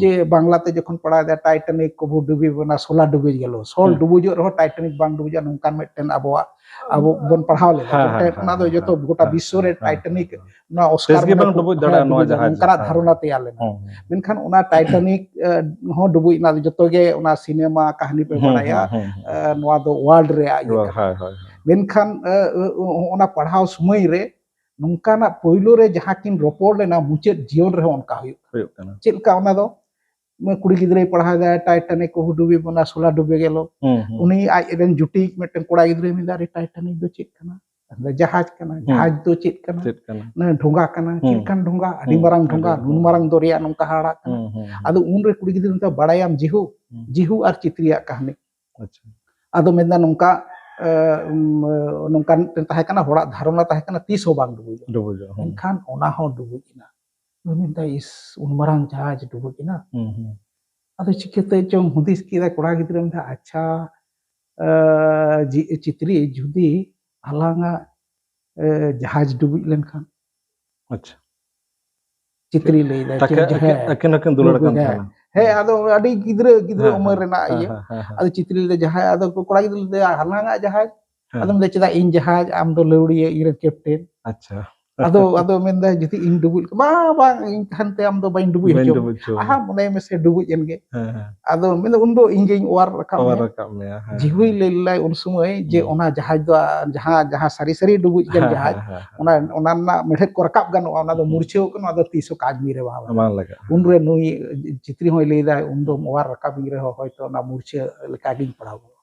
ᱡᱮ ᱵᱟᱝᱞᱟ ᱛᱮ ᱡᱚᱠᱷᱚᱱ ᱯᱟᱲᱦᱟᱣ ᱮᱫᱟ, ᱴᱟᱭᱴᱟᱱᱤᱠ ᱠᱚᱵᱷᱩ ᱰᱩᱵᱤ ᱵᱚᱱᱟ, ᱥᱳᱞᱟ ᱰᱩᱵᱤᱡ ᱜᱮᱞᱚ, ᱥᱚᱞ ᱰᱩᱵᱩᱡᱚᱜ ᱨᱮᱦᱚᱸ ᱴᱟᱭᱴᱟᱱᱤᱠ ᱵᱟᱝ ᱰᱩᱵᱩᱡᱚᱜᱼᱟ, ᱱᱚᱝᱠᱟᱱ ᱢᱤᱫᱴᱮᱱ ᱟᱵᱚᱣᱟᱜ, ᱟᱵᱚ ᱵᱚᱱ ᱯᱟᱲᱦᱟᱣ ᱞᱮᱫᱟ᱾ ᱦᱮᱸ, ᱦᱮᱸ, ᱚᱱᱟ ᱫᱚ ᱦᱮᱸ, ᱡᱚᱛᱚ ᱦᱮᱸ, ᱜᱚᱴᱟ ᱦᱮᱸ, ᱵᱤᱥᱥᱚ ᱨᱮ ᱦᱮᱸ, ᱴᱟᱭᱴᱟᱱᱤᱠ ᱦᱮᱸ᱾ ᱱᱚᱣᱟ ᱚᱥᱠᱟᱨ ᱛᱤᱥ ᱜᱮ ᱵᱟᱝ ᱰᱩᱵᱩᱡ ᱫᱟᱲᱮᱭᱟᱜᱼᱟ ᱱᱚᱣᱟ ᱡᱟᱦᱟᱡᱽ᱾ ᱱᱚᱝᱠᱟᱱᱟᱜ ᱫᱷᱟᱨᱚᱱᱟ ᱛᱮᱭᱟᱨ ᱞᱮᱱᱟ᱾ ᱦᱮᱸ, ᱦᱮᱸ᱾ ᱢᱮᱱᱠᱷᱟᱱ ᱚᱱᱟ ᱴᱟᱭᱴᱟᱱᱤᱠ, ᱮ, ᱦᱚᱸ ᱰᱩᱵᱩᱡ ᱮᱱᱟ, ᱡᱚᱛᱚ ᱜᱮ ᱚᱱᱟ ᱥᱤᱱᱮᱢᱟ ᱠᱟᱹᱦᱱᱤ ᱯᱮ ᱦᱮᱸ, ᱵᱟᱲᱟᱭᱟ, ᱦᱮᱸ, ᱦᱮᱸ, ᱦᱮᱸ᱾ ᱮ, ᱱᱚᱣᱟ ᱫᱚ ᱣᱟᱨᱞᱰ ᱨᱮᱭᱟᱜ ᱤᱭᱟᱹ ᱠᱟᱱᱟ᱾ ᱦᱳᱭ, ᱦᱳᱭ, ᱦᱳᱭ᱾ ᱢᱮᱱᱠᱷᱟᱱ, ᱮ, ᱮ, ᱚᱱᱟ ᱯᱟᱲᱦᱟᱣ ᱥᱚᱢᱚᱭ ᱨᱮ ᱱᱚᱝᱠᱟᱱᱟᱜ ᱯᱳᱭᱞᱳ ᱨᱮ ᱡᱟᱦᱟᱸ ᱠᱤᱱ ᱨᱚᱯᱚᱲ ᱞᱮᱱᱟ, ᱢᱩᱪᱟᱹᱫ ᱡᱤᱭᱚᱱ ᱨᱮᱦᱚᱸ ᱚᱱᱠᱟ ᱦᱩᱭᱩᱜ ᱠᱟᱱᱟ᱾ ᱦᱩᱭᱩᱜ ᱠᱟᱱᱟ᱾ ᱪᱮᱫ ᱞᱮᱠᱟ ᱚᱱᱟ ᱫᱚ? ᱠᱩᱲᱤ ᱜᱤᱫᱽᱨᱟᱹᱭ ᱯᱟᱲᱦᱟᱣ ᱮᱫᱟ, ᱴᱟᱭᱴᱟᱱᱤᱠ ᱠᱚᱵᱷᱩ ᱰᱩᱵᱤ ᱵᱚᱱᱟ, ᱥᱳᱞᱟ ᱰᱩᱵᱤ ᱜᱮᱞᱚ᱾ ᱦᱩᱸ, ᱦᱩᱸ᱾ ᱩᱱᱤ ᱟᱡ ᱨᱮᱱ ᱡᱩᱴᱤ ᱢᱤᱫᱴᱮᱱ ᱠᱚᱲᱟ ᱜᱤᱫᱽᱨᱟᱹᱭ ᱢᱮᱱᱫᱟ, "ᱟᱨᱮ, ᱴᱟᱭᱴᱟᱱᱤᱠ ᱫᱚ ᱪᱮᱫ ᱠᱟᱱᱟ? ᱡᱟᱦᱟᱡᱽ ᱠᱟᱱᱟ, ᱦᱩᱸ᱾ ᱡᱟᱦᱟᱡᱽ ᱫᱚ ᱪᱮᱫ ᱠᱟᱱᱟ? ᱪᱮᱫ ᱠᱟᱱᱟ? ᱚᱱᱟ ᱰᱷᱚᱸᱜᱟ ᱠᱟᱱᱟ, ᱦᱩᱸ᱾ ᱪᱮᱫ ᱠᱟᱱ ᱰᱷᱚᱸᱜᱟ? ᱟᱹᱰᱤ ᱦᱩᱸ᱾ ᱢᱟᱨᱟᱝ ᱰᱷᱚᱸᱜᱟ, ᱟᱹᱰᱤ ᱱᱩᱱ ᱢᱟᱨᱟᱝ ᱫᱚᱨᱭᱟ ᱱᱚᱝᱠᱟ ᱦᱟᱦᱟᱲᱟᱜ ᱠᱟᱱᱟ?" ᱦᱩᱸ, ᱦᱩᱸ, ᱦᱩᱸ᱾ ᱟᱫᱚ ᱩᱱᱨᱮ ᱠᱩᱲᱤ ᱜᱤᱫᱽᱨᱟᱹ ᱢᱮᱛᱟᱭ, "ᱵᱟᱲᱟᱭᱟᱢ ᱡᱤᱦᱩ?" ᱦᱩᱸ᱾ ᱡᱤᱦᱩ ᱟᱨ ᱪᱤᱛᱨᱤᱭᱟᱜ ᱠᱟᱹᱦᱱᱤ᱾ ᱟᱪᱪᱷᱟ᱾ ᱟᱫᱚ ᱢᱮᱱᱫᱟ ᱱᱚᱝᱠᱟ, ᱮ, ᱩᱢ, ᱱᱚᱝᱠᱟ ᱢᱤᱫᱴᱮᱱ ᱛᱟᱦᱮᱸ ᱠᱟᱱᱟ, ᱦᱚᱲᱟᱜ ᱫᱷᱟᱨᱚᱱᱟ ᱛᱟᱦᱮᱸ ᱠᱟᱱᱟ, ᱛᱤᱥ ᱦᱚᱸ ᱵᱟᱝ ᱰᱩᱵᱩᱡᱚᱜᱼᱟ᱾ ᱰᱩᱵᱩᱡᱚᱜᱼᱟ, ᱦᱩᱸ᱾ ᱢᱮᱱᱠᱷᱟᱱ ᱚᱱᱟ ᱦᱚᱸ ᱰᱩᱵᱩᱡ ᱮᱱᱟ᱾ ᱩᱱᱤ ᱢᱮᱱᱫᱟ, "ᱤᱥ, ᱩᱱ ᱢᱟᱨᱟᱝ ᱡᱟᱦᱟᱡᱽ ᱰᱩᱵᱩᱡ ᱮᱱᱟ?" ᱦᱩᱸ, ᱦᱩᱸ᱾ ᱟᱫᱚ ᱪᱤᱠᱟᱹᱛᱮ ᱪᱚᱝ ᱦᱩᱫᱤᱥ ᱠᱮᱫᱟ ᱠᱚᱲᱟ ᱜᱤᱫᱽᱨᱟᱹ, ᱢᱮᱱᱫᱟ, "ᱟᱪᱪᱷᱟ, ᱮ, ᱡᱤ-, ᱪᱤᱛᱨᱤ, ᱡᱩᱫᱤ ᱟᱞᱟᱝᱟᱜ, ᱮ, ᱡᱟᱦᱟᱡᱽ ᱰᱩᱵᱩᱡ ᱞᱮᱱᱠᱷᱟᱱ?" ᱟᱪᱪᱷᱟ᱾ ᱪᱤᱛᱨᱤ ᱞᱟᱹᱭᱫᱟᱭ, ᱛᱟᱠᱮ ᱪᱮᱫ, ᱟᱹᱠᱤᱱ, ᱦᱮᱸ᱾ ᱟᱹᱠᱤᱱ ᱦᱚᱸᱠᱤᱱ ᱫᱩᱞᱟᱹᱲ ᱰᱩᱵᱩᱡ, ᱠᱟᱱ ᱦᱮᱸ᱾ ᱛᱟᱦᱮᱱᱟ᱾ ᱦᱮᱸ, ᱦᱮᱸ᱾ ᱟᱫᱚ ᱟᱹᱰᱤ ᱜᱤᱫᱽᱨᱟᱹ, ᱜᱤᱫᱽᱨᱟᱹ ᱦᱮᱸ, ᱩᱢᱮᱨ ᱦᱮᱸ, ᱨᱮᱱᱟᱜ ᱦᱮᱸ, ᱤᱭᱟᱹ᱾ ᱦᱮᱸ, ᱦᱮᱸ, ᱦᱮᱸ᱾ ᱟᱫᱚ ᱪᱤᱛᱨᱤ ᱞᱟᱹᱭᱫᱟ, ᱡᱟᱦᱟᱸᱭ, ᱟᱫᱚ ᱠᱚᱲᱟ ᱜᱤᱫᱽᱨᱟᱹ ᱞᱟᱹᱭᱫᱟ, ᱦᱟᱞᱟᱝᱟᱜ ᱡᱟᱦᱟᱡᱽ? ᱦᱮᱸ᱾ ᱟᱫᱚ ᱢᱮᱱᱫᱟ, "ᱪᱮᱫᱟᱜ ᱤᱧ ᱡᱟᱦᱟᱡᱽ, ᱟᱢ ᱫᱚ ᱞᱟᱹᱣᱲᱤᱭᱟᱹ, ᱤᱧ ᱨᱮᱱ ᱠᱮᱯᱴᱮᱱ?" ᱟᱪᱪᱷᱟ᱾ ᱟᱫᱚ, ᱟᱫᱚ ᱢᱮᱱᱫᱟᱭ, "ᱡᱩᱫᱤ ᱤᱧ ᱰᱩᱵᱩᱡ ᱞᱮᱠᱷᱟᱱ?" "ᱵᱟᱝ, ᱵᱟᱝ, ᱤᱧ ᱛᱟᱦᱮᱱ ᱛᱮ ᱟᱢ ᱫᱚ ᱵᱟᱹᱧ ᱰᱩᱵᱩᱡ ᱵᱟᱹᱧ ᱦᱚᱪᱚ ᱰᱩᱵᱩᱡ ᱦᱚᱪᱚ ᱢᱮᱭᱟ᱾ ᱟᱦᱟ, ᱢᱮᱭᱟ᱾ ᱢᱚᱱᱮ ᱢᱮᱥᱮ ᱰᱩᱵᱩᱡ ᱮᱱ ᱜᱮ᱾" ᱦᱮᱸ, ᱦᱮᱸ᱾ ᱟᱫᱚ ᱢᱮᱱᱫᱟ, "ᱩᱱᱫᱚ ᱤᱧ ᱜᱮᱧ ᱚᱣᱟᱨ ᱨᱟᱠᱟᱵ ᱚᱣᱟᱨ ᱢᱮᱭᱟ᱾" ᱨᱟᱠᱟᱵ ᱢᱮᱭᱟ, ᱦᱮᱸ, ᱡᱤᱦᱩᱭ ᱦᱮᱸ᱾ ᱞᱟᱹᱭ ᱞᱮᱫᱟᱭ ᱩᱱ ᱥᱚᱢᱚᱭ ᱡᱮ ᱦᱩᱸ᱾ ᱚᱱᱟ ᱡᱟᱦᱟᱡᱽ ᱫᱚ, ᱡᱟᱦᱟᱸ, ᱡᱟᱦᱟᱸ ᱥᱟᱹᱨᱤ ᱥᱟᱹᱨᱤ ᱰᱩᱵᱩᱡ ᱠᱟᱱ ᱦᱮᱸ, ᱡᱟᱦᱟᱡᱽ, ᱦᱮᱸ, ᱦᱮᱸ, ᱦᱮᱸ᱾ ᱚᱱᱟ, ᱚᱱᱟ ᱨᱮᱱᱟᱜ ᱢᱮᱲᱦᱮᱫ ᱠᱚ ᱨᱟᱠᱟᱵ ᱜᱟᱱᱚᱜᱼᱟ, ᱚᱱᱟ ᱫᱚ ᱦᱩᱸ᱾ ᱢᱩᱨᱪᱷᱟᱹᱣ ᱠᱟᱱᱟ, ᱚᱱᱟ ᱫᱚ ᱛᱤᱥ ᱦᱚᱸ ᱠᱟᱹᱢᱤ ᱨᱮ ᱵᱟᱝ ᱞᱟᱜᱟᱜᱼᱟ᱾ ᱵᱟᱝ ᱞᱟᱜᱟᱜᱼᱟ᱾ ᱩᱱᱨᱮ ᱱᱩᱭ ᱪᱤᱛᱨᱤ ᱦᱚᱸᱭ ᱞᱟᱹᱭᱫᱟᱭ, "ᱩᱱᱫᱚᱢ ᱚᱣᱟᱨ ᱨᱟᱠᱟᱵᱤᱧ ᱨᱮᱦᱚᱸ ᱦᱚᱭᱛᱚ ᱚᱱᱟ ᱢᱩᱨᱪᱷᱟᱹ ᱞᱮᱠᱟᱜᱤᱧ ᱯᱟᱲᱟᱣ ᱜᱚᱫᱚᱜᱼᱟ᱾"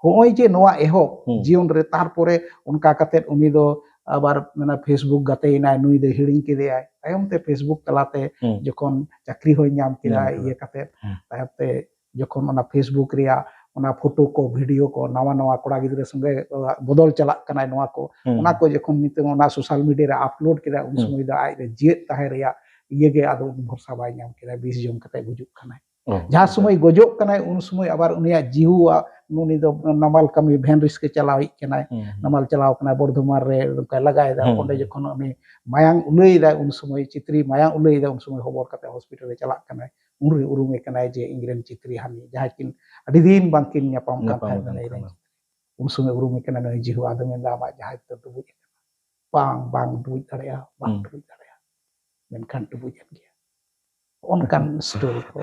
ᱦᱚᱸᱜᱼᱚᱭ ᱡᱮ ᱱᱚᱣᱟ ᱮᱦᱚᱵ ᱦᱩᱸ᱾ ᱡᱤᱭᱚᱱ ᱨᱮ, ᱛᱟᱨᱯᱚᱨᱮ ᱚᱱᱠᱟ ᱠᱟᱛᱮ ᱩᱱᱤ ᱫᱚ ᱟᱵᱟᱨ ᱚᱱᱟ Facebook ᱜᱟᱛᱮᱭᱮᱱᱟᱭ, ᱱᱩᱭ ᱫᱚ ᱦᱤᱲᱤᱧ ᱠᱮᱫᱮᱭᱟᱭ᱾ ᱛᱟᱭᱚᱢ ᱛᱮ Facebook ᱛᱟᱞᱟᱛᱮ ᱦᱩᱸ᱾ ᱡᱚᱠᱷᱚᱱ ᱪᱟᱹᱠᱨᱤ ᱦᱚᱸᱭ ᱧᱟᱢ ᱠᱮᱫᱟ, ᱧᱟᱢ ᱠᱮᱫᱟ᱾ ᱤᱭᱟᱹ ᱠᱟᱛᱮ ᱦᱩᱸ᱾ ᱛᱟᱭᱚᱢ ᱛᱮ ᱡᱚᱠᱷᱚᱱ ᱚᱱᱟ Facebook ᱨᱮᱭᱟᱜ ᱚᱱᱟ ᱯᱷᱳᱴᱳ ᱠᱚ, ᱵᱷᱤᱰᱤᱭᱳ ᱠᱚ, ᱱᱟᱣᱟ ᱱᱟᱣᱟ ᱠᱚᱲᱟ ᱜᱤᱫᱽᱨᱟᱹ ᱥᱚᱸᱜᱮ ᱵᱚᱫᱚᱞ ᱪᱟᱞᱟᱜ ᱠᱟᱱᱟᱭ, ᱱᱚᱣᱟ ᱠᱚ, ᱦᱩᱸ᱾ ᱚᱱᱟ ᱠᱚ ᱡᱚᱠᱷᱚᱱ ᱱᱤᱛᱚᱜ ᱚᱱᱟ ᱥᱳᱥᱟᱞ ᱢᱤᱰᱤᱭᱟ ᱨᱮ ᱟᱯᱞᱳᱰ ᱠᱮᱫᱟ, ᱩᱱ ᱦᱩᱸ᱾ ᱥᱚᱢᱚᱭ ᱫᱚ ᱟᱡ ᱨᱮ ᱡᱤᱭᱮᱫ ᱛᱟᱦᱮᱸ ᱨᱮᱭᱟᱜ ᱤᱭᱟᱹ ᱜᱮ ᱟᱫᱚ ᱩᱱᱤ ᱵᱷᱚᱨᱥᱟ ᱵᱟᱭ ᱧᱟᱢ ᱠᱮᱫᱟ, ᱵᱤᱥ ᱡᱚᱢ ᱠᱟᱛᱮ ᱜᱩᱡᱩᱜ ᱠᱟᱱᱟᱭ᱾ ᱚ, ᱡᱟᱦᱟᱸ ᱟᱪᱪᱷᱟ᱾ ᱥᱚᱢᱚᱭ ᱜᱚᱡᱚᱜ ᱠᱟᱱᱟᱭ, ᱩᱱ ᱥᱚᱢᱚᱭ ᱟᱵᱟᱨ ᱩᱱᱤᱭᱟᱜ ᱡᱤᱣᱤ ᱩᱱᱤ ᱫᱚ ᱱᱟᱢᱟᱞ ᱠᱟᱹᱢᱤ ᱵᱷᱮᱱ ᱨᱤᱥ ᱠᱮ ᱪᱟᱞᱟᱣᱤᱡ ᱠᱟᱱᱟᱭ, ᱦᱩᱸ, ᱦᱩᱸ᱾ ᱱᱟᱢᱟᱞ ᱪᱟᱞᱟᱣ ᱠᱟᱱᱟᱭ, ᱵᱚᱨᱫᱷᱚᱢᱟᱱ ᱨᱮ ᱚᱱᱠᱟᱭ ᱞᱟᱜᱟᱭᱮᱫᱟ, ᱦᱩᱸ, ᱚᱸᱰᱮ ᱦᱩᱸ᱾ ᱡᱚᱠᱷᱚᱱ ᱩᱱᱤ ᱢᱟᱭᱟᱝ ᱩᱞᱟᱹᱭᱮᱫᱟᱭ, ᱩᱱ ᱥᱚᱢᱚᱭ ᱪᱤᱛᱨᱤ ᱢᱟᱭᱟᱝ ᱩᱞᱟᱹᱭᱮᱫᱟᱭ, ᱩᱱ ᱥᱚᱢᱚᱭ ᱦᱚᱵᱚᱨ ᱠᱟᱛᱮ ᱦᱚᱥᱯᱤᱴᱟᱞ ᱨᱮ ᱪᱟᱞᱟᱜ ᱠᱟᱱᱟᱭ, ᱩᱱᱨᱮ ᱩᱨᱩᱢᱮ ᱠᱟᱱᱟᱭ ᱡᱮ ᱤᱧᱨᱮᱱ ᱪᱤᱛᱨᱤ ᱦᱟᱹᱱᱤ, ᱡᱟᱦᱟᱸᱭ ᱠᱤᱱ ᱟᱹᱰᱤ ᱫᱤᱱ ᱵᱟᱝᱠᱤᱱ ᱧᱟᱯᱟᱢ ᱠᱟᱱ ᱧᱟᱯᱟᱢ ᱛᱟᱦᱮᱸᱫ, ᱠᱟᱱ ᱢᱮᱱᱟᱭ ᱛᱟᱦᱮᱸᱱᱟ᱾ ᱩᱱ ᱥᱚᱢᱚᱭ ᱩᱨᱩᱢᱮ ᱠᱟᱱᱟ ᱱᱩᱭ ᱡᱤᱦᱩ, ᱟᱫᱚ ᱢᱮᱱᱫᱟ, "ᱟᱢᱟᱜ ᱡᱟᱦᱟᱡᱽ ᱫᱚ ᱰᱩᱵᱩᱡ ᱟᱠᱟᱱᱟ?" "ᱵᱟᱝ, ᱵᱟᱝ ᱰᱩᱵᱩᱡ ᱫᱟᱲᱮᱭᱟᱜᱼᱟ, ᱵᱟᱝ ᱦᱩᱸ᱾ ᱰᱩᱵᱩᱡ ᱫᱟᱲᱮᱭᱟᱜᱼᱟ, ᱢᱮᱱᱠᱷᱟᱱ ᱰᱩᱵᱩᱡ ᱮᱱ ᱜᱮᱭᱟ᱾" ᱚᱱᱠᱟᱱ ᱥᱴᱳᱨᱤ ᱠᱚ᱾